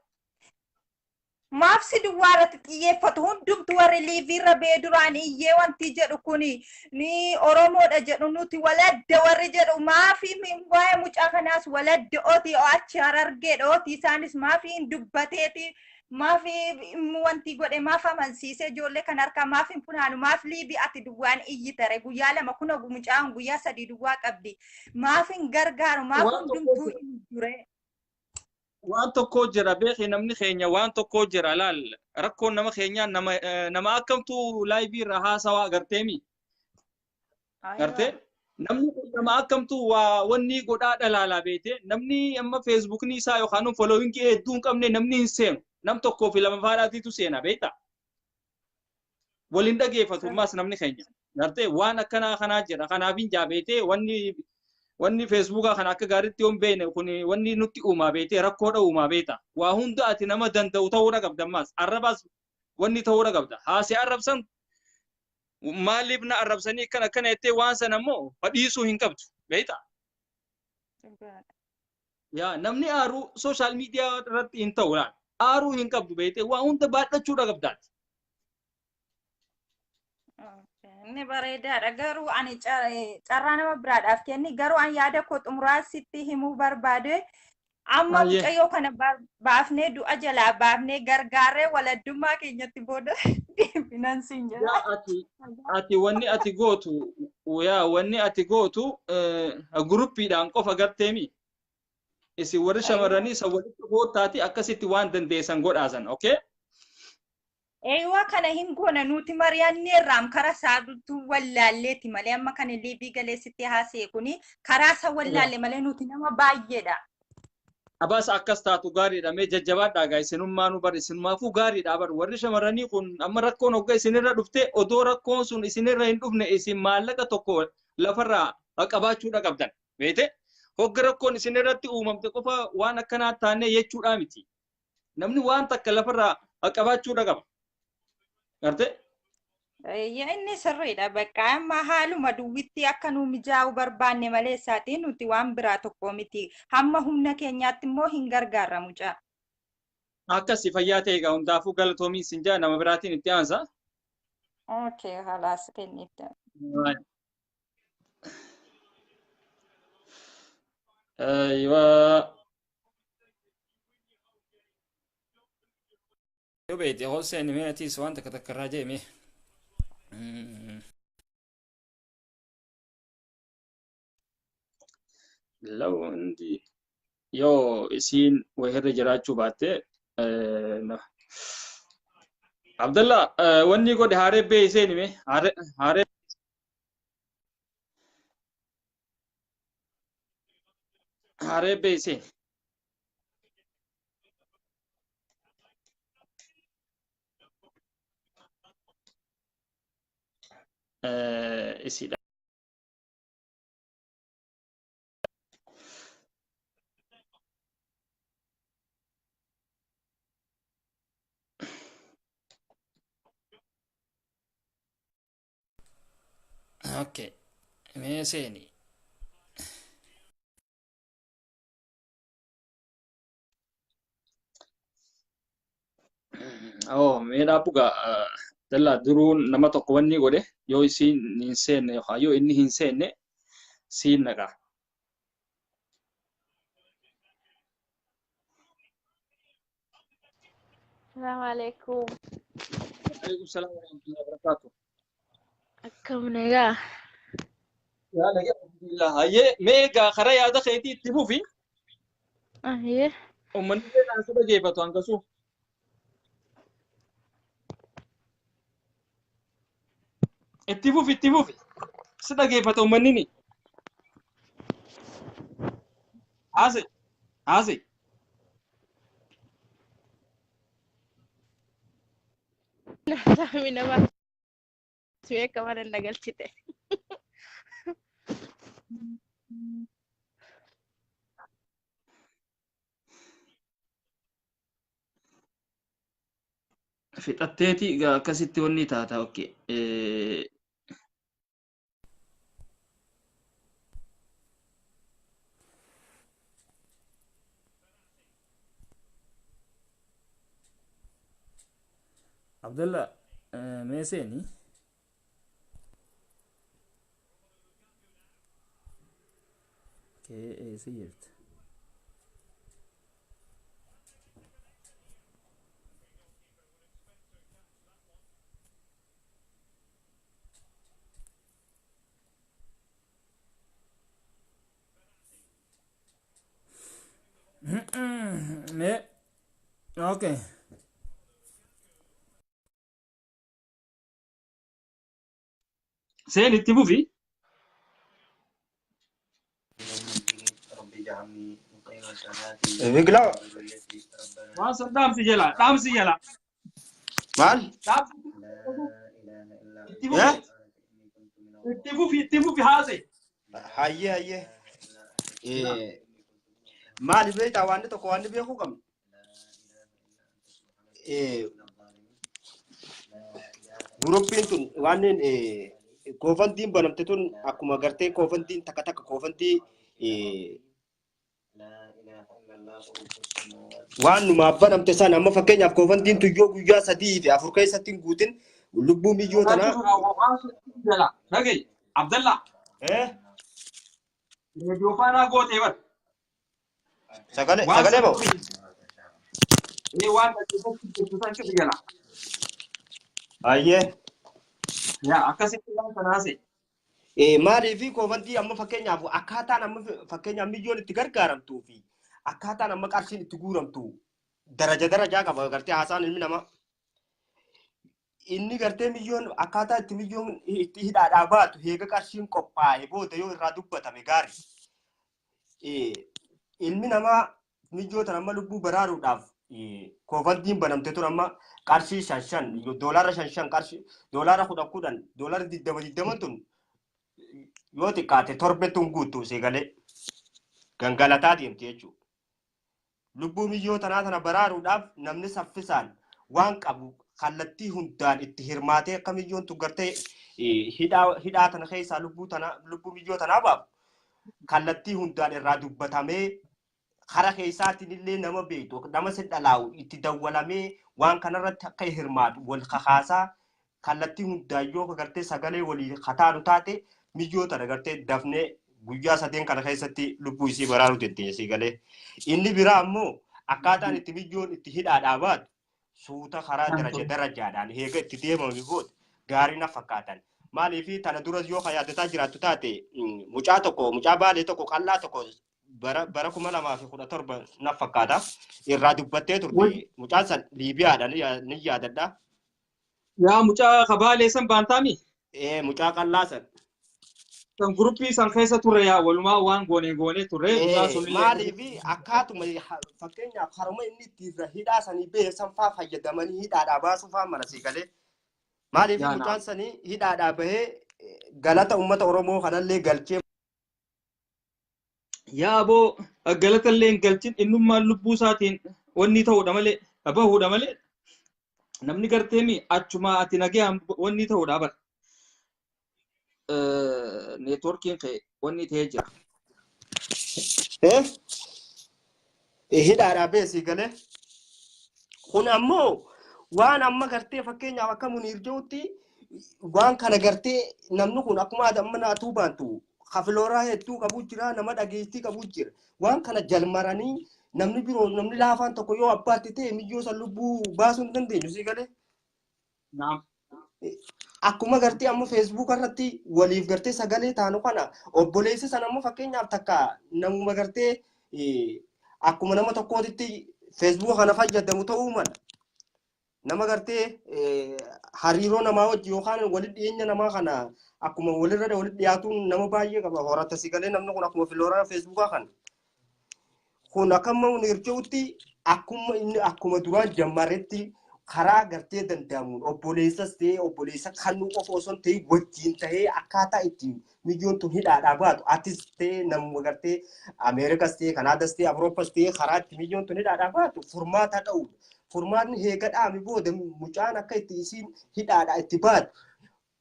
Maaf si duwwaa irratti xiyyeeffatu hundumtu? Warri liiviirra bee duraan iyyee wanti jedhu kuni ni Oromoodha jedhu, nuti waladda warri jedhu, maafi waa'ee mucaa kanaas waladda ooti, achi Harargeedha ooti, isaanis maafi hin dubbateeti, maafi wanti godhe, maaf amansiisee ijoollee kan harkaa maaf hin funaanu, maaf liivii ati duwwaan iyyitare guyyaa 2, kuna mucaan guyyaa 3 duwwaa qabdi, maaf hin gargaaru, maaf hundumtuu hin dure? Waan tokko jira beeki, namni keenya waan tokko jira laal, rakkoon nama keenyaa nama akkamtu live irra haasawaa agarteemi, gartee namni kun nama akkamtu waa wanni godhaa dhalaalaa beete. Namni amma Facebookni isaa yookaan followingii hedduu hin qabne namni hin seenu, nam tokkoo fi lama faadhaatiitu seena beekta. Waliin dhageeffatu ammas namni keenya, gartee waan akkanaa kanaa jira. Kanaaf hin jaabeete, wanni Facebookaa kana akka gaariitti yoo hin beekne, kun wanni nutti uumaa beete, rakkoodha uumaa beeta. Waa hunda ati nama danda'u ta'uudha qabda, ammas arrabaas wanni ta'uudha qabda. Haasee arrabsan, maaliif na arrabsanii akkana akkana jettee waan sana immoo fadhiisuu hin qabdu beekta. Yaa, namni aaruu social media irratti hin ta'u laal. Aaruu hin qabdu beekte, waa hunda baadhachuudha qabdaati. Inni bareedaadha, garuu ani carraa nama biraadhaaf kenni, garuu ani yaada koo xumuraa sitti himuu barbaade. Amma mucayyoo kana baafnee, du'a jalaa baafnee, gargaarree, waladdummaa keenyatti booda deebinan siin jedha. Ati wanni ati gootu, yaa, wanni ati gootu groupiidhaan qofa garteemi. Isin warri shamarranii san walitti koottaati akkasitti waan dandeessan godhaasan. Okay? Eeyyuu, kana hin goona nuti mari'anneerraam karaa isaatu wallaalleeti malee amma kana liibii galeessitti haasa'e kuni karaa isa wallaalle malee nuti nama baay'eedha. Abaas akkas taatu gaariidha. Mee jajjabaadhaa gaa, isinummaanuu bar isinumaafuu gaariidha bar. Warri shamarranii kun amma rakkoon hogga isinirra dhufte, odoo rakkoon sun isinirra hin dhufne isin maallaqa tokko lafarraa qabaachuudha qabdan. Beete? Hogga rakkoon isinirratti uumamte qofa waan akkanaa taanee jechuudhaa miti. Namni waan takka lafarraa qabaachuudha qaba. Garte? Inni sirriidha, bakka amma haaluma duwwitti akka nu mijaa'u barbaanne malee isaatiin nuti waan biraa tokko miti. Hamma humna keenyaatti immoo hin gargaarra mucaa. Akkasi, fayyaa ta'e egaa, hundaafuu galatoomii isin jaa, nama biraatiin itti aansa. Okay, halaas kenniif. Aywa. Yoo beekte Hossein, mee atis waan takka takka irraa jee mee. Law hundi yoo isiin wahirra jiraachuu baatte, Abdallah, wanni godhe haaree bee seeni, mee haaree haaree haaree bee seeni. Isiidha. Okay. Mee seeni. Oh, mee dhaabbugaa dallaa duruun nama tokko wanni godhe yoo isiin hin seenne yookaan yoo inni hin seenne siin naqa. Assalamu alaikum. Alaikum salaam wa rahmatullahi wa barakatuh. Akkam, nagaa? Yaa nagaa, alhamdulillah. Hayyee, mee egaa karaa yaada keetii itti fufi. Ayyee. Uummanni illee si dhageeffatu hangasuu. Itti fufi, itti fufi. Si dhageeffata uummanni ni. Haase haase. Saami nama su'ee akka mana na galchite. Fixatteeti egaa akkasitti wanni taata, okay. Abdallah, mee seeni. Okay, eessa jirta? Mee okay. Seen, itti fufi. Biqilaa. Waan san dhaamsi jala, dhaamsi jala. Maal? Dhaamsi itti fufi. Itti fufi, itti fufi, haase. Hayyee, hayyee. Maali beektaa, waan tokko waan beekuu qabnu. Groupiin tun waan GoFundMen banamte tun akkuma gartee GoFundMen takka takka GoFundMe waan numaaf banamte sana, amma fakkeenyaaf GoFundMen tun yoo guyyaa 3 fi 4 keessatti hin guutin lubbuu miyyoo tanaa. Jala. Dhagayi. Abdallah. Reediyoo faanaa gootee bar. Sagalee Waan sagalee san ba'u. Ee, waan dhaggeeffachuu jirtu san cufi jala. Hayyee. Yaa, akkasitti waan sana haase. Maalii fi GoFundMe amma fakkeenyaaf akkaataan amma fakkeenyaaf miyyoon itti gargaaramtuu fi Akkaataan amma qarshiin itti guuramtu daraja darajaa qaba gartee haasaan ilmi namaa. Inni gartee miyyoon akkaataa itti miyyoon itti hidhaadhaa baatu heega qarshiin qophaa'e booda yoo irraa dubbatame gaarii. Ilmi namaa miyyoo tan amma lubbuu baraaruudhaaf GoFundMen banamte tun amma qarshii shan shan, doolaara shan shan, qarshii doolaara 10 10, doolaara 20 20 tun yoo xiqqaate torbe tun guuttu seegalee gangalataa deemti jechuudha. Lubbuu miyyoo tanaa tana baraaruudhaaf namni saffisaan waan qabu kallattii hundaan itti hirmaatee akka miyyoon tun gartee hidhaa tana keessaa lubbuu tana, lubbuu miyyoo tanaa baafu, kallattii hundaan irraa dubbatamee, kara keessaatiin illee nama beektu, nama si dhalaa'u itti dawwalamee, waan kanarratti akka hirmaatu wal kakaasaa, kallattii hundaan yoo gartee sagalee walii kataanu taate, miyyoo tana gartee dafnee guyyaa 3n kana keessatti lubbuu isii baraaruu dandeenya sii galee. Inni biraa ammoo akkaataan itti miyyoon itti hidhaadhaa baatu suuta karaa daraja darajaadhaan heega itti deemame booda gaarii na fakkaatan. Maaliif, tana duras yoo yaadataa jiraattu taate, mucaa tokko, mucaa Baalee tokko, qal'aa tokko, bara 2017 na fakkaata irraa dubbattee turte. Mucaan san Liibiyaadha, ni yaadadha. Yaa, mucaa kabaalee san baantaami? Ee, mucaa qal'aa san. Kan guruppii san keessa turre, yaa, walumaa waan goone goone turre mucaa sunillee. Maaliif, akkaatuma fakkeenyaaf haruma inni itti irra hidhaa sanii bahe san faa fayyadamanii hidhaadhaa baasuu faa mala sii galee. Maaliif, mucaan sanii hidhaadhaa bahee galata uummata Oromoo kanallee galchee. Yaa aboo, galata illee hin galchin, innummaan lubbuu isaatiin wanni ta'uudha malee, bahuudha malee, namni garteemi achuma ati nagayaan wanni ta'uudha bara. Neetwoorkiin kee wanni ta'ee jira. Hidhaadhaa bahee sii galee. Kun ammoo waan amma gartee fakkeenyaaf akka Muniir jirutti waan kana gartee namni kun akkuma amma naatuu baantu kafilooraa hedduu qabu jira, nama dhageettii qabu jira. Waan kana jalmaranii namni biroo, namni laafaan tokko yoo abbaatti ta'e, miyyoo san lubbuu baasuu hin dandeenyu sii galee. Naam. Akkuma gartee amma Facebook irratti waliif gartee sagalee taanu kana, obboleessi sana ammoo fakkeenyaaf takka namuma gartee akkuma nama tokkootitti Facebook kana fayyadamu ta'uu mala. Nama gartee hariiroo namaa wajji yookaan walitti dhiyeenya namaa kana akkuma walirra walitti dhiyaatuun nama baay'ee qaba horata si galee, namni kun akkuma filooraa Facebookaa kana. Kun akkama Muniir jirutti akkuma inni akkuma duraan jammaretti karaa gartee danda'amuun obboleessas ta'ee, obboleessa kannuu qofa osoo hin ta'in wajjin ta'ee akkaataa ittiin miyyoon tun hidhaadhaa baatu, atis ta'ee namuma gartee Ameerikas ta'ee, Kanaadas ta'ee, Awurooppas ta'ee, karaa itti miyyoon tun hidhaadhaa baatu furmaata dha'uudha. Furmaatni heega dhaame booda mucaan akka itti isiin hidhaadhaa itti baatu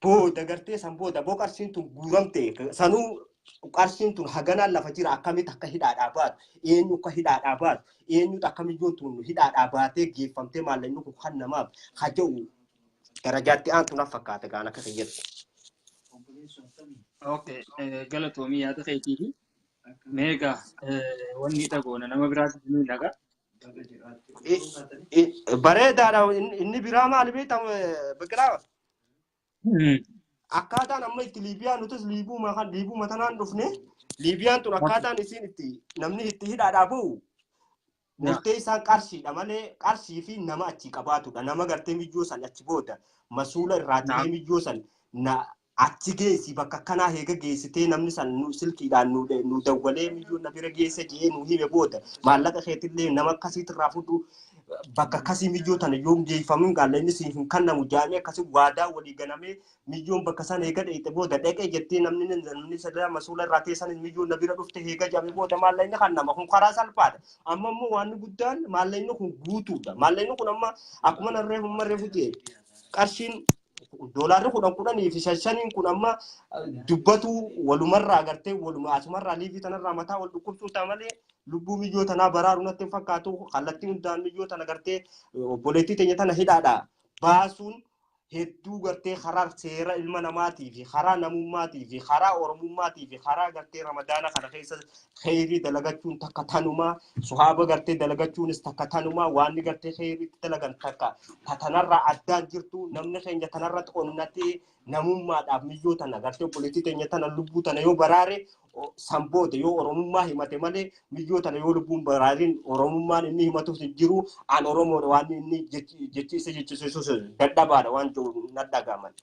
booda gartee san booda boo qarshiin tun guuramte sanuu, qarshiin tun haganaan lafa jira, akkamitti akka hidhaadhaa baatu, eenyu akka hidhaadhaa baatu, eenyutu akka miyyoon tun hidhaadhaa baatee geeffamtee maallaqni kun kan namaaf haja'u darajaatti aantu na fakkaata gaan akka kiyyatti. Okay, galatoomii yaada keetii fi meegaa wanni dhagoona nama biraatti ni dhaga. Bareedaadha. Inni biraa maali beektaa, Biqilaa? Akkaataan amma itti Liibiyaan, nutis Liibuuma kan Liibuuma tanaan dhufne, Liibiyaan tun akkaataan isiin itti namni itti hidhaadhaa bahu murtee isaan qarshiidha malee, qarshii fi nama achi qabaatudha. Nama gartee miyyoo san achi booda masuula irraa ta'ee miyyoo san na achi geessi, bakka akkanaa heega geessitee, namni san nu silkiidhaan nu dawwalee, miyyoo na bira geesse jee nu hime booda, maallaqa keetillee nama akkasiitirraa fudhu, bakka akkasii miyyoo tana yoo geeffamuun gaalla inni siif hin kennamu jaamee akkasii waadaa walii ganamee, miyyoon bakka san heega dheeyte booda dhaqee jettee, namni sadaa masuula irraa ta'e sanis miyyoon na bira dhufte heega jaame booda maallaqni kan nama kun karaa salphaadha. Amma immoo waan guddaan maallaqni kun guutuudha. Maallaqni kun amma akkuma narreefu marreefu jee, qarshiin doolaarri 10 10 fi shan shaniin kun amma dubbatu walumarraa gartee waluma asumarraa liivii tanarraa mataa wal dhukkubsuu ta'a malee lubbuu miyyoo tanaa baraaru natti hin fakkaatu. Kallattii hundaan miyyoo tana gartee obboleettii teenya tana hidhaadha baasuun hedduu gartee karaa seera ilma namaatii fi karaa namummaatii fi karaa oromummaatii fi karaa gartee Ramadaana kana keessa kheyrii dalagachuun takka tanumaa, suhaaba gartee dalagachuunis takka tanumaa, waan gartee kheyriitti dalagan takka ta tanarraa addaan jirtu. Namni keenya tanarratti onnatee namummaadhaaf miyyoo tana gartee obboleettii teenya tana lubbuu tana yoo baraare San booda yoo Oromummaa himate malee miyyoo tana yoo lubbuun baraariin Oromummaan inni himatuuf hin jiru, an Oromoodha waan inni jechi isa jechisiisus dadhabaadha waan jiru na dhaga'aman.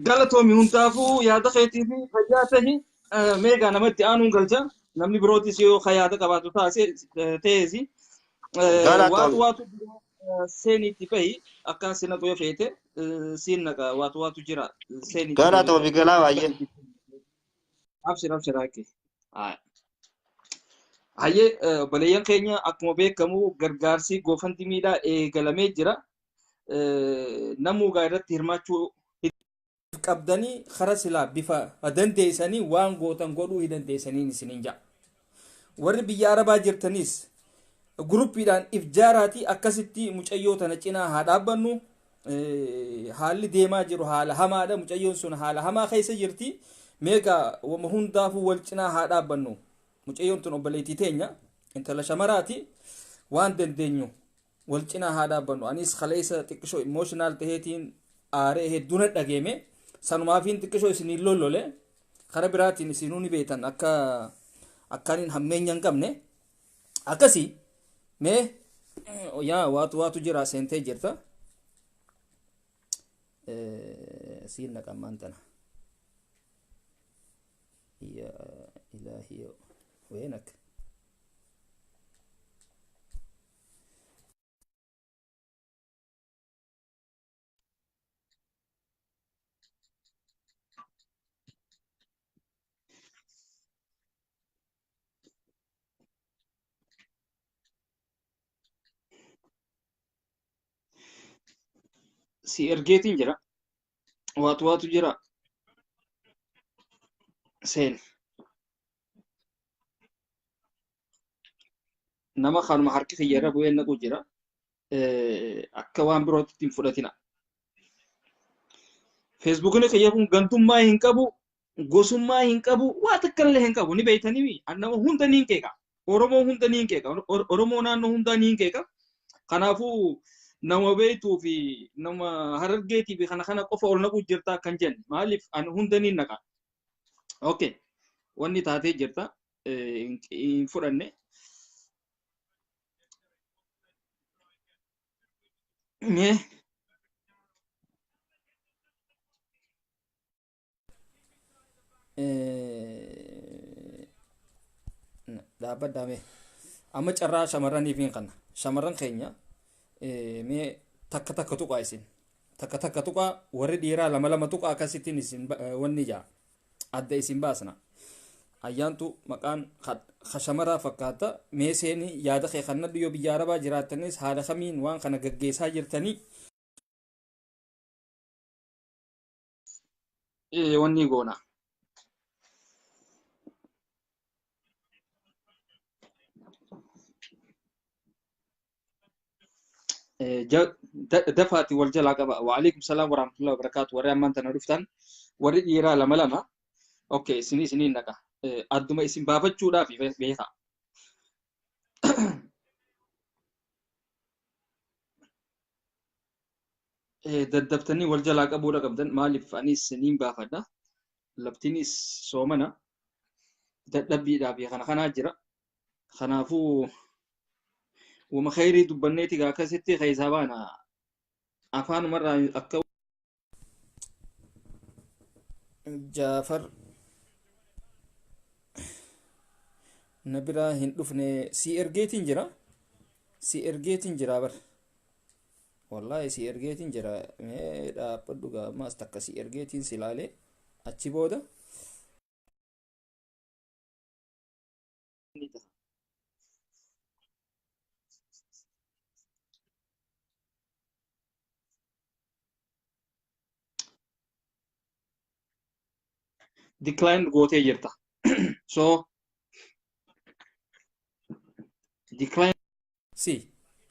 Galatoomi hundaafuu yaada keetii fi fayyaa tahi. Meegaa namatti aanuun galcha, namni birootis yoo ka yaada qabaatu taase ta'eesi. Waatu Galatoomi. Waatu seeniitti bahi, akkaan si naqu yoo feete siin naqa, waatu waatu jira seeniitti. Galatoomi galaa baay'ee. Abshir, abshir, hakke. Hayyee, obboleeyyan keenya, akkuma beekamu gargaarsi GoFundMedhaa eegalamee jira. Namuugaa irratti hirmaachuu qabdanii kara silaa bifa dandeessanii waan gootan godhuu hin dandeessaniin isiniin ja'a. Warri biyya Arabaa jirtanis guruppiidhaan if jaaraatii akkasitti mucayyoo tana cinaa haa dhaabbannu. Haalli deemaa jiru haala hamaadha. Mucayyoon sun haala hamaa keessa jirti. Meegaa wama hundaafuu wal cinaa haa dhaabbannu. Mucayyoon tun obboleettii teenya, intala shamaraati. Waan dandeenyu wal cinaa haa dhaabbannu. Anis kaleessa xiqqishoo emotional taheetiin aaree hedduu na dhageeme. Sanumaafiin xiqqishoo isiniin lollole. Kara biraatiin isinuu ni beektan akka akkaaniin hammeenya hin qabne. Akkasii mee yaa waatu waatu jira, seentee jirta. Siin naqammaan tana. Yaa ilaahiyoo weenak. Si ergeetiin jira. Waatu waatu jira. Seen. Nama kanuma harki kiyya irra bu'ee naqu jira. Akka waan birootti hin fudhatina. Feesbuukni kiyya kun gantummaa hin qabu, gosummaa hin qabu, waa takka illee hin qabu. Ni beektanii, nama hunda ni qeeqa. Oromoo hunda ni qeeqa. Oromoo naannoo hundaa ni qeeqa. Kanaafuu nama beektuu fi nama Harargeetii fi kana kana qofa ol naquu jirta kan jenne, maaliif ani hunda ni naqa. Okay. Wanni taatee jirta hin fudhanne. Mee dhaabbadhaa, mee amma carraa shamarraniif hin kanna, shamarran keenya mee takka takka tuqaa, isin takka takka tuqaa, warri dhiiraa lama lama tuqaa, akkasittiin isin wanni jaa adda isin baasna. Ayyaantu maqaan ka shamaraa fakkaata, mee seeni, yaada kee kannadhu. Yoo biyya Arabaa jiraattanis haala kamiin waan kana gaggeessaa jirtanii? Wanni goona. Dafaati wal jalaa qaba. Waalaikum salaam warahmatullahi wabarakatuh. Warri ammaan tana dhuftan, warri dhiiraa lama lama. Okay, isinii isiniin naqa. Adduma isin baafachuudhaaf beeka. Daddaftanii wal jalaa qabuudha qabdan, maaliif anis niin baafadha. Laftinis soomana, dadhabbiidhaa fi kana kanaa jira. Kanaafuu wama khayrii dubbanneeti gaa akkasitti keessaa baana, afaanumarraa akka Jaafar na biraa hin dhufne. Si ergeetiin jira, si ergeetiin jira bar, wallaahi si ergeetiin jira. Mee dhaabbadhu gaa, ammas takka si ergeetiin si laalee achi booda. Ni ta'a. Decline gootee jirta. So decline si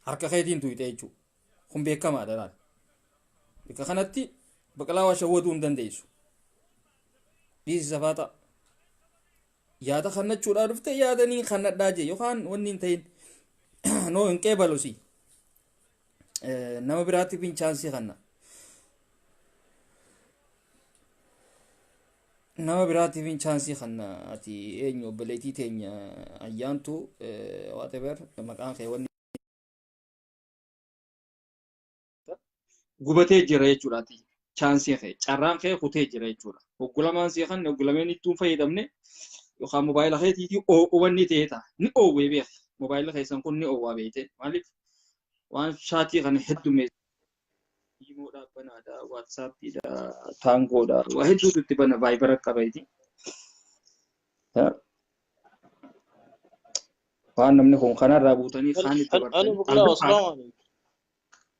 harka keetiin tuyxe jechuudha. Kun beekamaadha laal. Bakka kanatti baqalaa waa shawwaduu hin dandeessu. Dhiisi safaa ta'a. Yaada kannachuudhaa dhufte, yaadanii kannadhaa jee yookaan wanni hin ta'in noo hin qeebalu si. Nama biraatti bin chaansii kanna. Nama biraatiif hin chance kan ati eenyu obboleettii teenya ayyaantu, whatever maqaan kee, wanni gubatee jira jechuudhaati. Chance kee, carraan kee kutee jira jechuudha. Hoggulamaan si kan hoggulameen ittuun fayyadamne yookaan mobaayila keetiitii oowwanni ta'ee ta'a. Ni oowwee beeki. Mobaayila keessan kun ni oowwaa beekte. Maaliif waan shaatii kana heddummeessa. Imoodha banaadha, WhatsAppiidha, Tangoodha, waa hedduutu itti bana, Vibera qabeeti. Waan namni kun kanarraa buutanii kaan itti Alo bartanii. Buqilaa, assalaamu alaikum.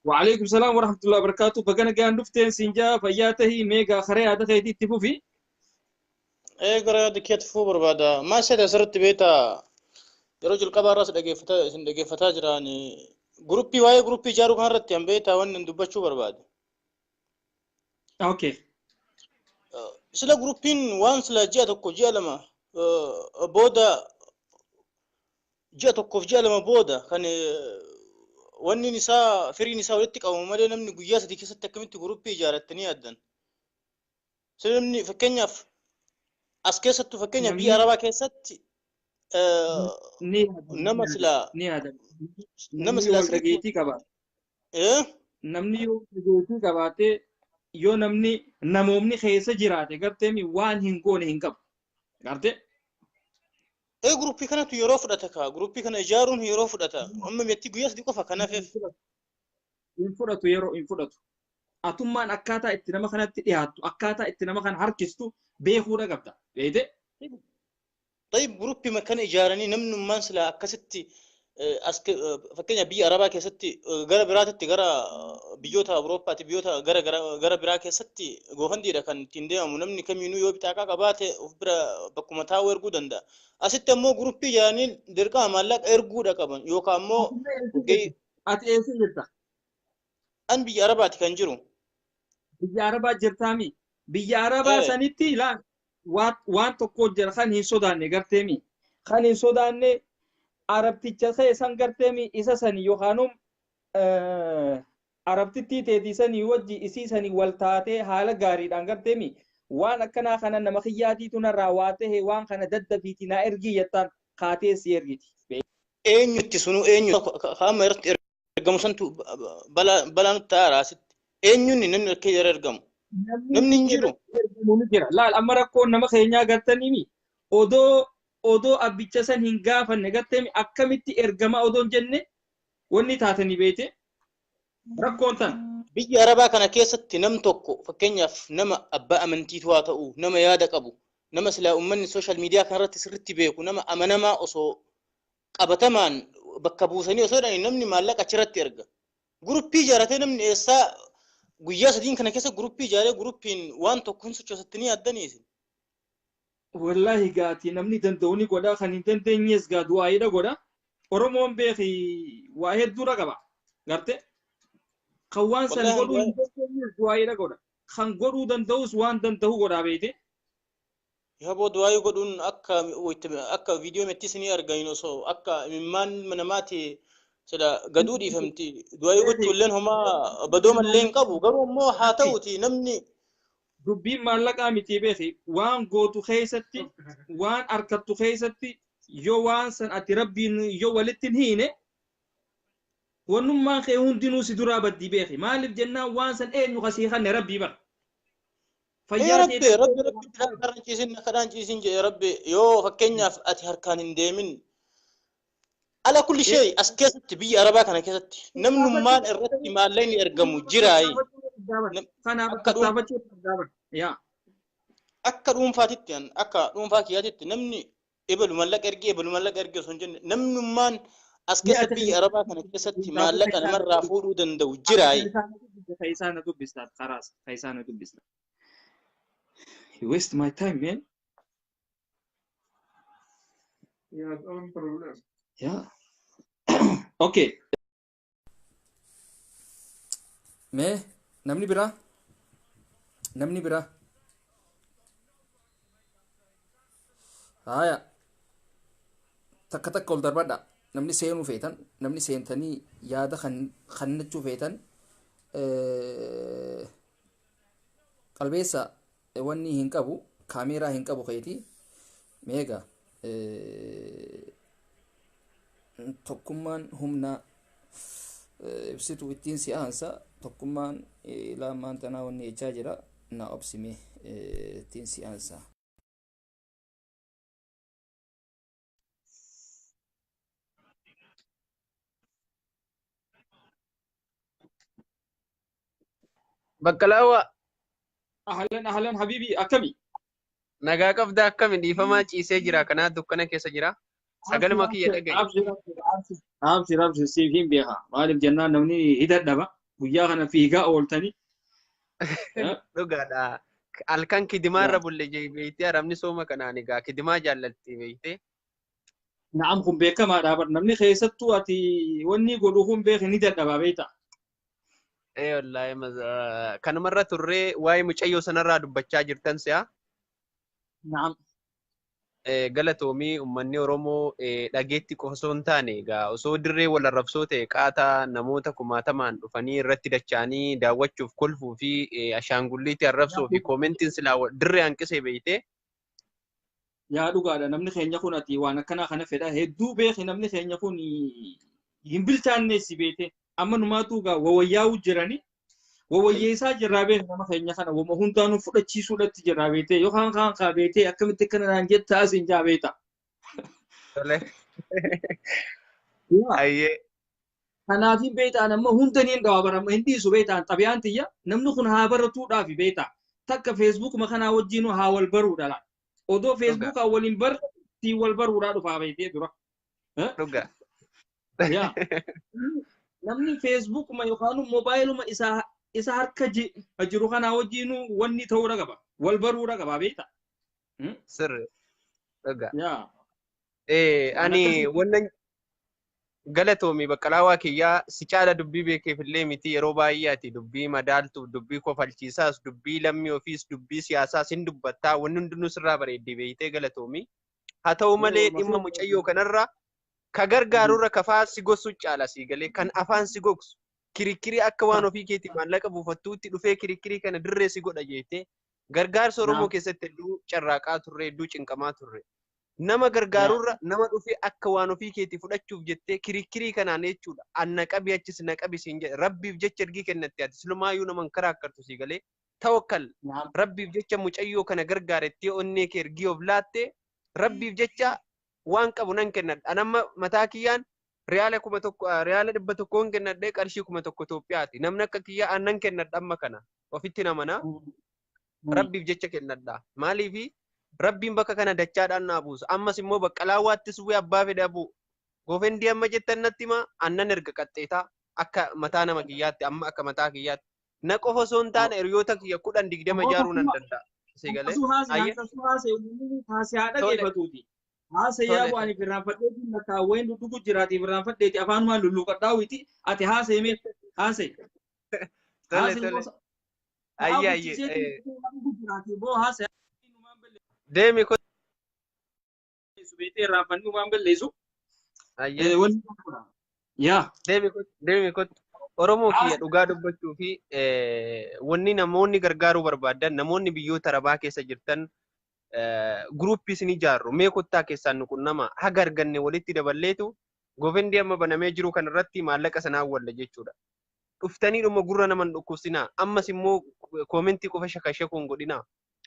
وعليكم السلام ورحمة الله وبركاته. بقنا قاعد دفتين سنجا فياته ميغا خري هذا خيتي تفوفي. Ee, gara yaada keetti fufuu barbaada. Maal seeta asirratti beektaa? Yeroo jalqabaa irraas dhaggeeffataa isin dhaggeeffataa jiraan. Guruppii, waa'ee guruppii ijaaruu kanarratti an beektaa wanni an dubbachuu barbaade. Okay. Sila guruppiin waan sila ji'a 1 ji'a 2 booda, ji'a 1f ji'a 2 booda kan wanni isaa firiin isaa walitti qabamu malee, namni guyyaa 3 keessatti akkamitti guruppii ijaarrattanii yaaddan? Sila namni fakkeenyaaf as keessattuu, fakkeenyaaf biyya Namni Arabaa keessatti ni yaadama. Nama sila ni yaadama. Nama Namni sila yoo wal sirriitti dhageettii qaba. Namni yoo dhageettii qabaate, yoo namni namoomni keessa jiraate gartee waan hin goone hin qabu. Gartee? Ee, guruppii kanatu yeroo fudhata kaa, guruppii kana ijaaruun yeroo fudhata. Amma meetti guyyaa 3 qofa kan hafeef. Hin fudhatu, yeroo hin fudhatu. Atummaan akkaataa itti nama kanatti dhiyaattu, akkaataa itti nama kana harkistu beekuudha qabda. Beekte? طيب, guruppii kana ijaaranii namnummaan sila akkasitti as fakkeenya biyya Arabaa keessatti, gara biraatitti, gara biyyoota Awurooppaatti, biyyoota gara gara biraa keessatti GoFundMedha kan ittiin deemamu. Namni kamiinuu yoo bitaaqaa qabaate of bira bakkuma taa'u erguu danda'a. Asitti ammoo guruppii ijaaranii dirqama maallaqa erguudha qaban yookaan ammoo Ati eessa jirta? An biyya Arabaati kan jiru. Biyya Arabaa jirtaami. Biyya Arabaa sanitti ilaa waan tokko jira kan hin sodaanne garteemi. Kan hin sodaanne arabticha keessan garteemi isa sani yookaanum arabtittii teetii sanii wajji isii sanii wal taatee haala gaariidhaan garteemi waan akkanaa kana nama kiyyaatiitu narraa waa tahe, waan kana daddafiiti naa ergii jettaan kaatee si ergiti. Eenyutti sunuu eenyu qaama irratti ergamu santu balaa nutti ta'aara asitti. Eenyuun namni akka irra ergamu? Namni hin jiru. Ergamu ni jira. Laal, amma rakkoon nama keenyaa gartaniimi odoo abbicha san hin gaafanne garteemi akkamitti ergama odoo hin jenne wanni taatanii beete rakkoon tan. Biyya Arabaa kana keessatti nam tokko, fakkeenyaaf nama abbaa amantiitu haa ta'u, nama yaada qabu, nama silaa uummanni social media kanarratti sirriitti beeku, nama amanamaa osoo qabatamaan bakka buusanii osoo jedhanii namni maallaqa achirratti erga. Guruppii ijaaratee namni eessaa guyyaa 3n kana keessa guruppii ijaaree guruppiin waan tokko hin sochoosattanii yaaddanii isin? Wallaahi gaati namni danda'u ni godha, kan hin dandeenyes gaa du'aayidha godha. Oromoon beeki waa hedduudha qaba. Garte? Kan waan san Wallaahi godhuu hin dandeenyes du'aayidha godha. Kan godhuu danda'us waan danda'u godha beete. Yaboo, du'aayii godhuun akka viidiyoo metti isinii argan osoo akka imimmaan namaati sila gaduu dhiifamti. Du'aayii gochuu illeen homaa badoo mallee hin qabu. Garuu immoo haa ta'uti namni Dubbiin maallaqaa miti beeki, waan gootu keessatti, waan harkattu keessatti, yoo waan san ati rabbiin yoo walitti hin hiine, wannummaan kee hundinuu si duraa baddii beeki. Maaliif jennaan waan san eenyu kasii kanne rabbii bara. Ee Fayyaa Rabbi teetii Rabbi Rabbi harkaan ciisin, harkaan ciisin jedhe. Rabbi yoo fakkeenyaaf ati harkaan hin deemin, ala kulli shay as keessatti, biyya Arabaa kana keessatti namnummaan irratti maallaqni ergamu jiraayi. Kanaaf Akka tattaafachuu barbaada. Yaa. Akka dhuunfaatitti, akka dhuunfaa kiyyaatitti, namni ebalu mallaqa ergee, ebalu mallaqa ergee osoo hin jenne, namnummaan as keessa biyya Arabaa kana keessatti maallaqa namarraa fuudhuu danda'u jiraayi. Keessaa na dubbista karaas keessaa na dubbista. You waste my time, man. You have own problem. Yeah. Okay. Mee namni biraa? Namni biraa? Haaya. Takka takka ol darbadha. Namni seenuu feetan, namni seentanii yaada kan kannachuu feetan, qalbeessa wanni hin qabu. Kaameeraa hin qabu keeti. Meegaa tokkummaan humna ibsitu ittiin si aansa, tokkummaan ilaamaan tanaa wanni jechaa jira, na obsime, ittiin si aansa. Baqqalaawaa. Ahlan ahlan habibi, akkami? Nagaa qabdaa, akkami? Dhiifamaa, ciisee jira, kanaa dukkana keessa jira. Sagaluma kiyya dhagaye. Abshir abshir abshir, siif hin beeka. Maaliif jennaan namni hidhadhaba. Guyyaa kana fiigaa ooltanii. Dhugaadha. Halkan kidimaa irra bulle beektee, arabni sooma kanaan egaa kidimaa jaallatti beektee. Na'am, kun beekamaadha bar, namni keessattuu ati wanni godhu kun beeki ni dadhaba beekta. Ee wallaahi, kanumarra turree waa'ee mucayyoo sanarraa dubbachaa jirtan si'a. Na'am. Galatoomii, uummanni Oromoo dhageetti qofa osoo hin taane, egaa osoo dirree wal arrabsoo ta'e qaataa namoota kumaatamaan dhufanii irratti dacha'anii daawwachuuf kolfuu fi ashaangulliitti arrabsoo fi koomentiin silaa dirree hanqisee beeyte. Yaa dhugaadha, namni keenya kun ati waan akkanaa kana fedha hedduu beeki, namni keenya kun hin bilchaanne si beete, amma numaatu gaa wawayyaa'u jirani, wawayyeessaa jirraa beeki, nama keenya kana wama hundaanuu fudhachiisuudhatti jirraa beete, yookaan kaan kaa beete akkamitti akkana naan jetta asiin jaa beeta. Tole. Ayyee. Kanaafin beektaan amma hundaniin dhawaa barama hin dhiisu beektaan, xabiyaan tiyya namni kun haa baratuudhaafi beektaa, takka feesbuukuma kanaa wajjin haa wal baruudha laal. Odoo feesbuukaa waliin bar ittiin wal baruudhaa dhufaa beektee dura. Dhugaa. Yaa. Namni feesbuukuma yookaan moobaayiluma isaa isa harka jiru kanaa wajjin wanni ta'uudha qaba. Wal baruudha qaba beektaa. Sirri. Dhugaa. Yaa. Ani wannan galatoomi Baqqalaawaa kiyyaa, si caala dubbii beekeef illee miti, yeroo baay'ee ati dubbii madaaltuuf, dubbii kofalchiisaas, dubbii lammii ofiis, dubbii siyaasaas hin dubbattaa, wanni hundinuu sirraa bareeddee beeytee, galatoomi. Haa ta'u malee dhimma mucayyoo kanarra ka gargaarurra kafaa si gossu caala, sii galee, kan afaan si gogsu kirikkirii akka waan ofii keetii maallaqa buufattuutti dhufee kirikkirii kana dirree si godha jettee gargaarsa Oromoo keessatti hedduu carraaqaa turre, hedduu cinqamaa turre. Nama gargaarurra nama dhufee akka waan ofii keetii fudhachuuf jettee kirikkirii kanaan jechuudha. Anna qabi achis na qabi siin jedhe, rabbiif jecha ergii kennatte, ati silumaayyuu nama hin karaakkartu, sii galee. Tawakkal, rabbiif jecha mucayyoo kana gargaarettee onnee kee ergii of laatte, rabbiif jecha waan qabu nan kennadha. An amma mataa kiyyaan riyaala 1000, riyaala 100n kennadhee, qarshii 1000 Itoophiyaati. Namni akka kiyyaa aannan kennadha amma kana ofitti namanaa. Rabbiif jecha kennadha. Maaliifi rabbiin bakka kana dachaadhaan naa buusa. Ammas immoo Baqqalaawaattis bu'ee abbaa fedha bu'u. GoFundMe amma jettan natti himaa, aannan erga qaxxeetaa akka mataa nama kiyyaatti, amma akka mataa kiyyaatti. Na qofa osoo hin taane hiriyoota kiyya 10 20 ijaaruu nan danda'a. Si galee? Haasee haasee haasee haa dhageeffatuuti. Haasee yaa bu'aan irraanfadheeti, lakkaawween dhudhugu jiraati, irraanfadheeti, afaanumaan lulluuqadhaawiti, ati haasee mee haasee. Tole tole. Ayyee ayyee. Boo haasee. Deemi ko. Beetee irraanfanni waan balleessu. Ayyee. Yaa. Deemi kottu, deemi kottu. Oromoo kiyya, dhugaa dubbachuu fi wanni namoonni gargaaruu barbaadan, namoonni biyyoota arabaa keessa jirtan, guruppii isin ijaarru, mee kottaa keessaan nu qunnama, haga arganne walitti daballeetu GoFundMe amma banamee jiru kanarratti maallaqa sanaa walla jechuudha. Dhuftanii dhuma gurra naman dhukkubsinaa, ammas immoo koomentii qofa shakashakuun godhinaa.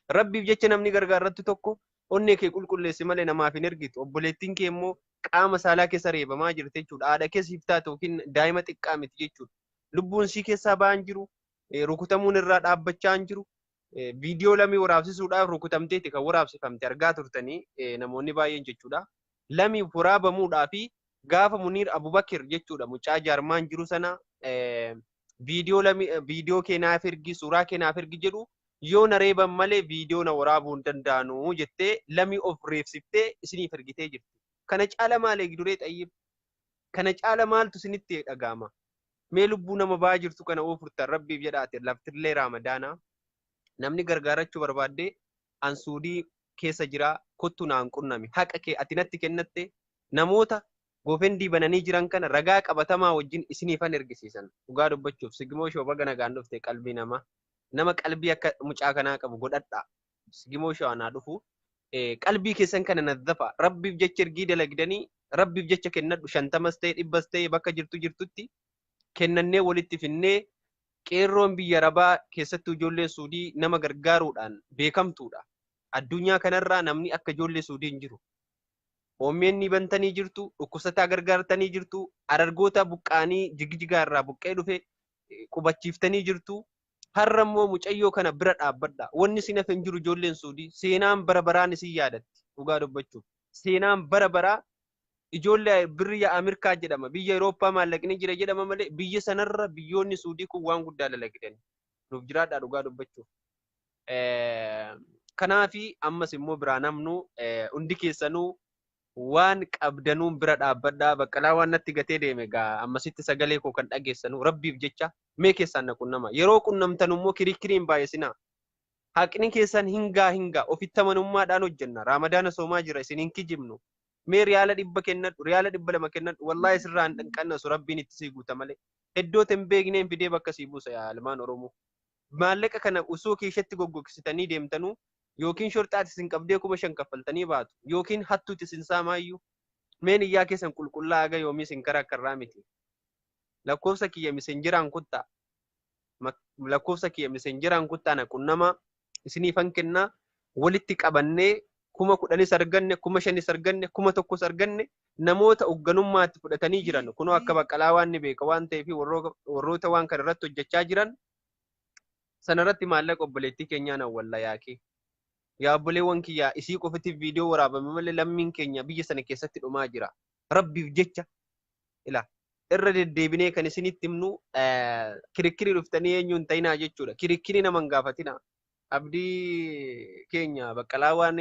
Rabbiif jecha namni gargaarrattu tokko onnee kee qulqulleessi malee namaaf hin ergitu. Obboleettiin kee immoo qaama saalaa keessa reebamaa jirti jechuudha. Haadha kee siif taate yookiin daa'ima xiqqaa miti jechuudha. Lubbuun sii keessaa ba'an jiru, rukutamuun irraa dhaabbachaa hin jiru. Viidiyoo lamii waraabsisuudhaaf rukutamteeti kan waraabsifamte argaa turtanii namoonni baay'een jechuudha. Lamii waraabamuudhaa fi gaafa Muniir Abubakir jechuudha, mucaa jaarmaan jiru sana, viidiyoo lamii, viidiyoo kee naaf ergi, suuraa kee naaf ergi jedhu, yoo na reeban malee viidiyoo na waraabuu hin danda'anu jettee lamii of reebsiftee isiniif ergitee jirti. Kana caala maal eegduree xayyib? Kana caala maaltu isinitti dhaga'ama? Mee lubbuu nama ba'aa jirtu kana oofurtan, rabbiif jedhaate, laftillee raamadaanaa. Namni gargaarachuu barbaaddee, an Suudii keessa jira, kottu naan qunnami. Haqa kee ati natti kennatte namoota GoFundMe bananii jiran kana ragaa qabatamaa wajjin isiniifan ergisiisan. Dhugaa dubbachuuf, Sigmoo Shoo, baga nagaan dhufte, qalbii namaa. Nama qalbii akka mucaa kanaa qabu godhadhaa. Sigimoo Shawaanaa dhufu. Qalbii keessan kana naddafa. Rabbiif jecha ergii dalagdanii rabbiif jecha kennadhu 50s ta'e 100s ta'e bakka jirtu jirtutti kennannee walitti finnee qeerroon biyya Arabaa keessattuu ijoollee Suudii nama gargaaruudhaan beekamtuudha. Addunyaa kanarraa namni akka ijoollee Suudii hin jiru. OMN bantanii jirtu, dhukkubsataa gargaartanii jirtu, arargoota buqqaanii jigjigaa irraa buqqee dhufe qubachiiftanii jirtu. Har'a immoo mucayyoo kana bira dhaabbadha. Wanni isin hafe hin jiru ijoolleen Suudii. Seenaan bara baraan isin yaadatti dhugaa dubbachuuf. Seenaan bara baraa ijoollee biyya Ameerikaa jedhama. Biyya Awurooppaa maallaqni jira jedhama malee biyya sanarra biyyoonni Suudii kun waan guddaa dalagdani. Nuuf jiraadhaa dhugaa dubbachuuf. Kanaafi ammas immoo biraa namnu hundi keessanuu waan qabdanuun bira dhaabbadhaa. Baqqalaa waan natti gatee deeme gaa ammasitti sagalee koo kan dhageessanu rabbiif jecha mee keessaan na qunnama. Yeroo qunnamtan immoo kirikiriin baay'isinaa. Haqni keessan hingaa ofitti amanummaadhaan hojjenna. Raamadaana soomaa jira isin hin kijibnu. Mee riyaala 100 kennadhu, riyaala 200 kennadhu. Wallaahi sirraa hin dhanqannasu rabbiin itti sii guuta malee. Heddoota hin beekneen fidee bakka sii buusa yaa ilmaan Oromoo. Maallaqa kana osoo keeshatti goggogsitanii deemtanuu yookiin shorxaati isin qabdee 5,000 kaffaltanii baatu yookiin hattuuti isin saamaayyuu. Meen iyyaa keessan qulqullaa haga yoomii isin karaa karraa miti. Lakkoofsa kiyya misenjeraan kuttaa. Lakkoofsa kiyya misenjeraan kuttaa na qunnamaa isiniifan kennaa walitti qabannee 10,000s arganne, 5,000s arganne, 1,000s arganne namoota hoogganummaatti fudhatanii jiran kunoo akka Baqqalaa waan ni beeka waan ta'eef warroota waan kana irratti hojjechaa jiran sanarratti maallaqa obboleettii keenyaan awwalla yaakee. Yaa obboleewwan kiyyaa isii qofatiif viidiyoo waraabame malee lammiin keenya biyya sana keessatti dhumaa jira. Rabbiif jecha ila irra deddeebinee kan isinitti himnu kirikkirii dhuftanii eenyu hin ta'inaa jechuudha. Kirikkirii nama hin gaafatinaa. Abdii keenya Baqqalaa waan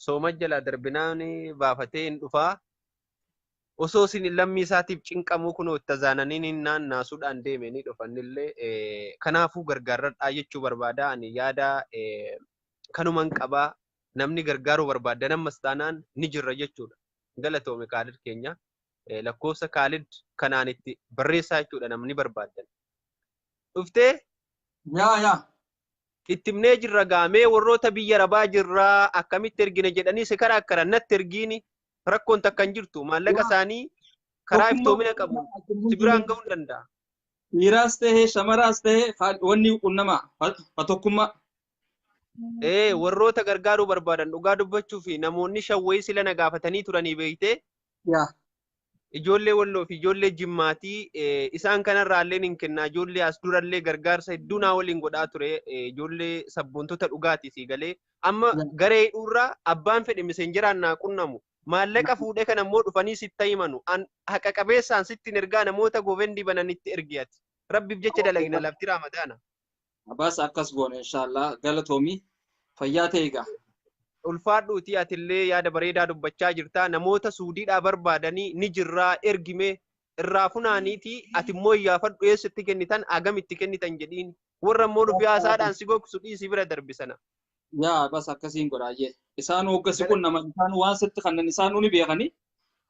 sooma jalaa darbinaan baafatee hin dhufaa. Osoo isin lammii isaatiif cinqamuu kunoo itti tazaananiin hin naannaasuudhaan deeme ni dhufanillee kanaafuu gargaarradhaa jechuu barbaada. Ani yaada kanuman qabaa namni gargaaruu barbaada ammas taanaan ni jirra jechuudha. Galatoome Kaalid keenya lakkoofsa Kaalid kanaan itti barreessaa jechuudha namni barbaadan. Dhuftee? Yaa. Itti himnee jirra gaamee warroota biyya Arabaa jirraa akkamitti ergine jedhanii si karaa akkana natti ergiini rakkoon takka hin jirtu maallaqa isaanii karaa iftoomina qabu si biraan ga'uu hin danda'a. Dhiiraas ta'ee shamaraas ta'ee wanni qunnamaa tokkummaa. Warroota gargaaruu barbaadan dhugaa dubbachuu fi namoonni shawwee sila na gaafatanii turanii beeytee. Ijoollee Walloo fi ijoollee Jimmaatii isaan kanarraallee hin kennaa ijoollee as durallee gargaarsa hedduu naa waliin godhaa ture ijoollee sabboontota dhugaatii sii galee amma garee hidhuurraa abbaan fedhe misenjeraan naa qunnamu maallaqa fuudhee kan ammoo dhufanii sitti himanu haqa qabeessaan sitti ergaa namoota goovendii bananitti ergi ati rabbiif jecha dalagna lafti raamadaana. Abbas akkas goone inshaallah galatoomii fayyaa ta'e egaa. Ulfaadhuutii atillee yaada bareedaa dubbachaa jirta. Namoota Suudiidhaa barbaadanii ni jirraa ergime irraa funaaniitii ati immoo iyyaafadhu eessatti kennitan agamitti kennitan jedhiin. Warra immoo dhufee haasaadhaan si gogsu dhiisii bira darbisana. Yaa bas akkasiin godhaayyee. Isaan hoggasi kun nama isaan waan sitti kannan isaan ni beekanii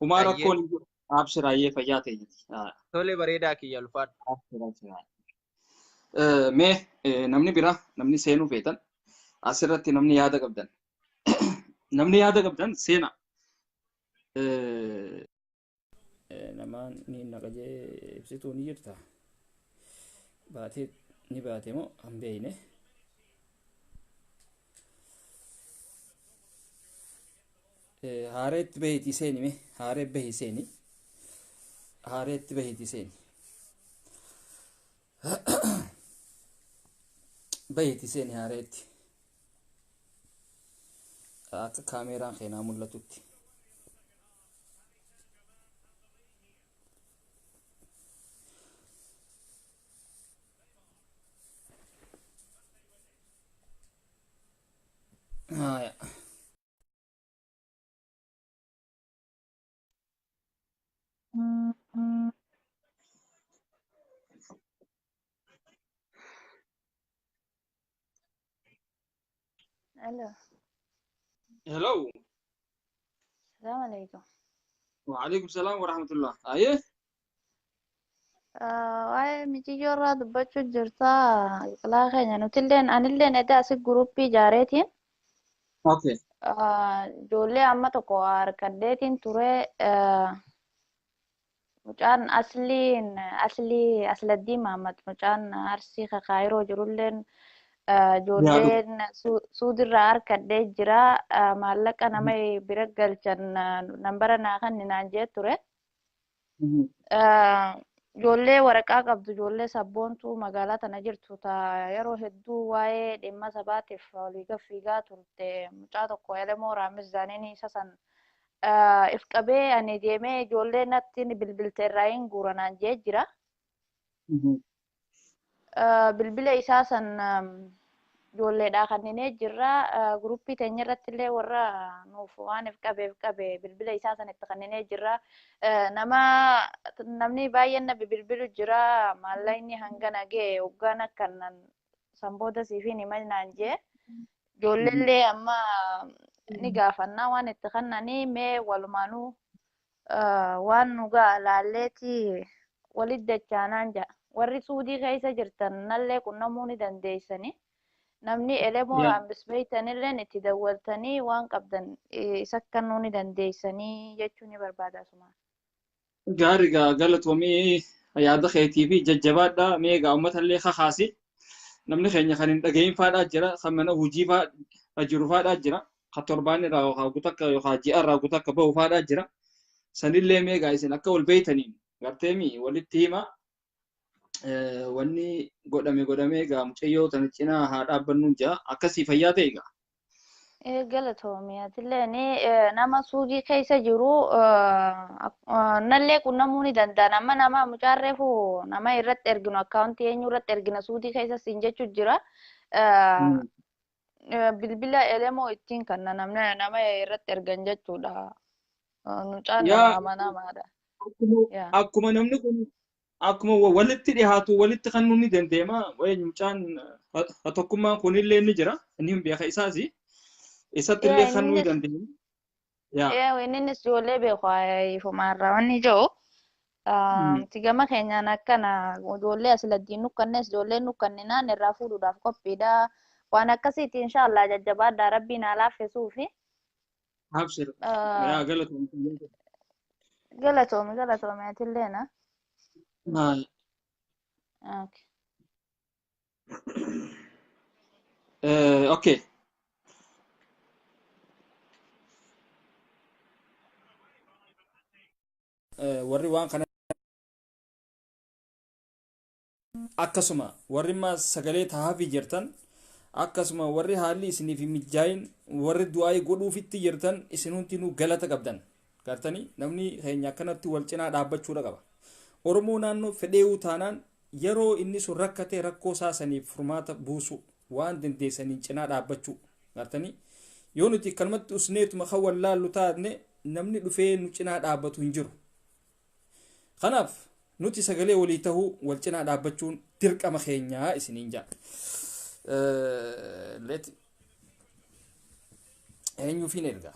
humaa rakkoon hin jiru. Abshiraayyee fayyaa ta'e. Tole bareedaa kiyya ulfaadhu. Mee namni bira namni seenuu feetan asirratti namni yaada qabdan. Namni yaada qabdan seenaa. Namaan ni naqajee ibsituu ni jirta. Baatee ni baate moo hin beekne. Haareetti bahiitii seeni mee haaree bahii seeni. Haareetti bahiitii seeni. Bahiitii seeni haareetti. Akka kaameeraan keenaa mul'atutti. Haaya. Hello. Hello. Assalamu alaikum. Wa alaikum salam wa rahmatullah. Aye. Waa'ee mijiyyoo irraa dubbachuu jirta. Biqilaa keenya nutilleen anilleen edaa asi guruppii ijaareetiin ijoollee amma tokko harkaddeetiin ture. Mucaan asliin aslii Asladdiin Mahammad mucaan Arsii Kakaayiroo jirulleen ijoolleen suudirraa harkadhee jira. Maallaqa nama bira galchan nambara naa kan naan jee ture. Ijoollee waraqaa qabdu ijoollee sabboontuu magaalaa tana jirtu ta yeroo hedduu waa'ee dhimma sabaatiif olii gad fiigaa turte mucaa tokko Elemoo Raamis Zaaniin isa san if qabee ani deemee ijoollee natti bilbilte irraa hin guuranaan jee jira. Bilbila isaa san ijoolleedhaa kanninee jirra. Guruppii teenya irratti illee warra nuuf waan if qabeef qabe bilbila isaa san itti kanninee jirra. Nama namni baay'een na bilbilu jira. Maallaqni hangana ga'e hoggaan akkanan san booda siifiin himanaan jee. Ijoolleellee amma ni gaafannaa waan itti kannanii mee walumaanuu waan nu ga'a laalleeti walit dachaanaan ja'a. Warri suudii keessa jirtan nallee qunnamuu ni dandeessanii. Namni elemoo raambis beeytanilleen itti dawwaltanii waan qabdan isa kennuu ni dandeessanii jechuu ni barbaada asumaan. Gaarii gaa galatoomii yaada keetii fi jajjabaadha. Mee egaa uummatallee kakaasi. Namni keenya kan hin dhagahin faadhaa jira. Kan mana hojii fa'aa jiru faadhaa jira. Kan torbaan irraa yookaan guutuu yookaan ji'a irraa guutuu akka bahu faadhaa jira. Sanillee mee egaa isin akka wal beeytaniin garteemi walitti hima. Wanni godhame godhame egaa mucayyoo tana cinaa haa dhaabbannu jaa akkasii fayyaa ta'e egaa. Galatoomi atillee nama suudii keessa jiru nallee qunnamuu ni danda'an. Amma nama mucaan reefu nama irratti erginu akkaawuntii eenyu irratti ergina suudii keessa siin jechuu jira. Bilbila elemoo ittiin kanna namni nama irratti ergan jechuudha. Mucaan nama amanamaadha. Akkuma namni kun akkuma walitti dhiyaatu walitti kannuu ni dandeema. Mucaan tokkummaan kunillee ni jira. Inni hin beeka isaasi. Isatti illee kannuu ni dandeema. Innis ijoollee beeku ifumaarraa wanni jiru. Gama keenyaan akkana ijoollee asladdiin nukkannes ijoolleen nukkanninaan irraa fuudhuudhaaf qophiidha. Waan akkasiiti inshaallah jajjabaadhaa rabbiin haa laaffisuufi. Abshir. Yaa galatoomi. Galatoomi galatoomi atillee na. Okay. Okay. Warri waan kana akkasuma warri immaa sagalee tahaafii jirtan akkasuma warri haalli isiniif hin mijaayin warri du'aayii godhuufitti jirtan isin hundinuu galata qabdan gartanii namni keenya akkanatti wal cinaa dhaabbachuudha qaba. Oromoo naannoo fedheewuu taanaan yeroo inni sun rakkate rakkoo isaa saniif furmaata buusu waan dandeessaniin cinaa dhaabbachuu gartanii yoo nuti akkanumatti usneetuma kan wallaallu taane namni dhufee nu cinaa dhaabbatu hin jiru. Kanaaf nuti sagalee walii tahuu wal cinaa dhaabbachuun dirqama keenyaa isiniin jedha. Let eenyuufiin erga.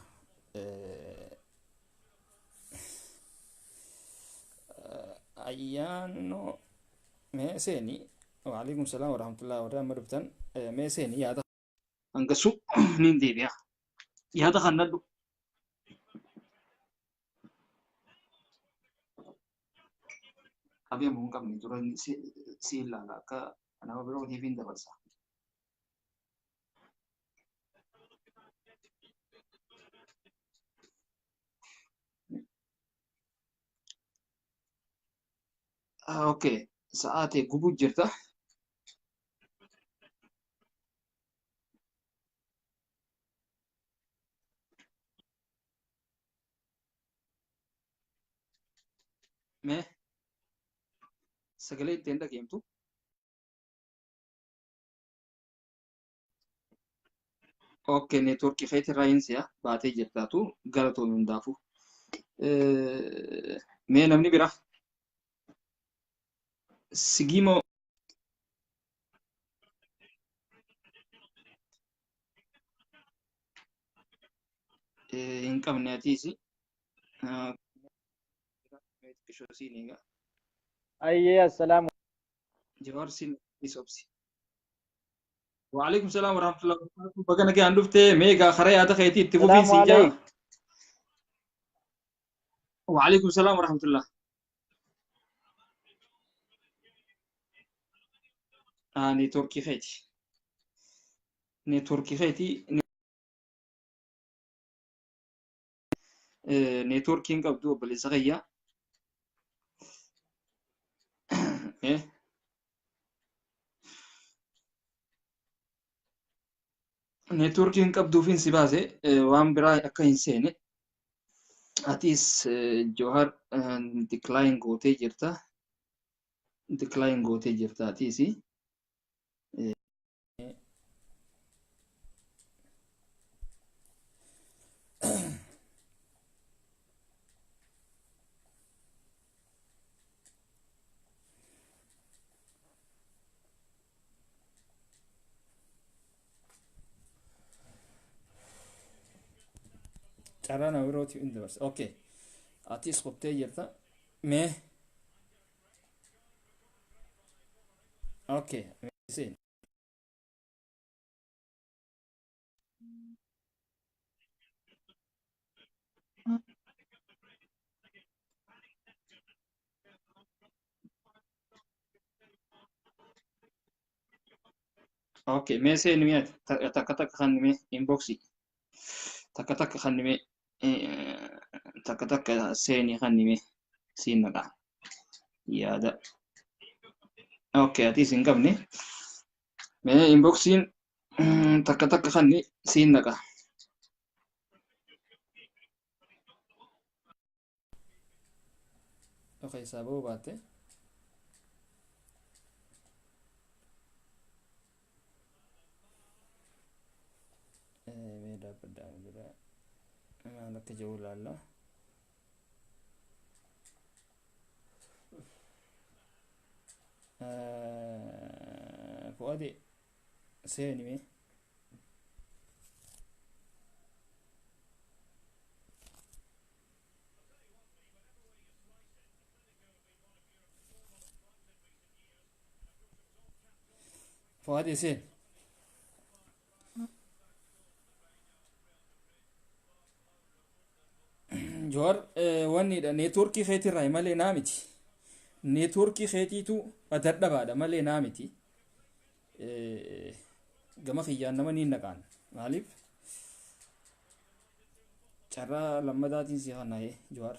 Ayyaanoo mee seeni waalaikum salaam warahmatullahi warra amma dhuftan mee seeni yaada. Hangasu niin deebi'a. Yaada kannadhu. Qabeenya hin qabne dura si ilaala akka nama birootiif hin dabarsa. Okay, sa'aatii gubuu jirta. Mee sagalee ittiin dhageemtu. Okay, neetwoorkii keetirraa hin si'a baatee jirtaatu galatoomi hundaafuu. Mee namni biraa Sigimoo hin qabne atiisi. Ayyee, assalaamu. Jawaar siin obsi. Waalaikum salaam warahmatullahi wabarakatuh. Baga nagaan dhufte meegaa karaa yaada keetii itti fufiin Salaamu siin jaa. alaikum. Waalaikum salaam warahmatullah. Neetworkii keeti. Neetworkii keeti. Neetworkiin qabdu obboleessa kiyya. Neetworkiin qabduufiin si baase waan biraa akka hin seene. Atis Johar decline gootee jirta. Decline gootee jirta atis. Carraa nama birootiif hin dabarse. Okay. Atis qoftee jirta. Mee. Okay. Seen. Okay. Mee seeni mee takka takka kan mee inboxii. Takka takka kan mee takka takka seeni kan mee siin naqa. Yaada. Okay. Atis hin qabne. Mee inboxiin takka takka kan siin naqa. Okay. Sababa baatte. Mee dhaabbadhaa jira. Maal akka jiru ilaalla. Fu'aadi seeni mee. Fu'aadi seen. Joor wannidha neetworkii keetirraa malee naa miti. Neetworkii keetiitu dadhabaadha malee naa miti. Gama kiyyaan nama niin naqaan. Maaliif? Carraa lammadaatiin si kannaa'e Joor.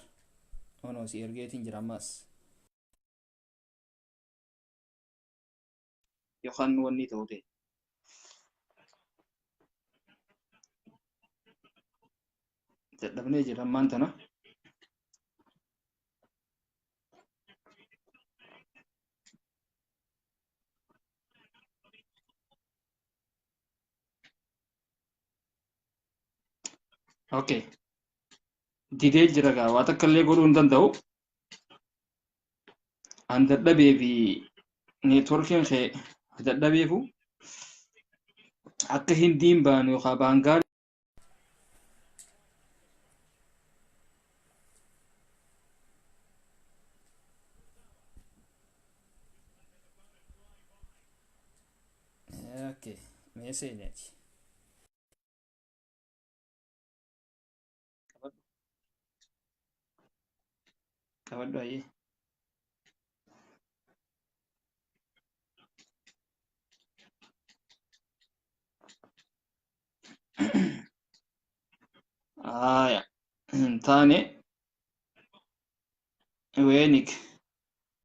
Onoo si ergeetiin jira ammaas. Yookaan wanni ta'u ta'e. Dadhabnee jira ammaan tana. Okay. Didee jira gaa waa takka illee godhuu hin danda'u. An dadhabee fi neetworkiin kee dadhabeefu akka hindiin baanu yookaan baangaal Okay. Mee seeni ati. Qabadhu ayyee. Aya. Hin taane. Weenik.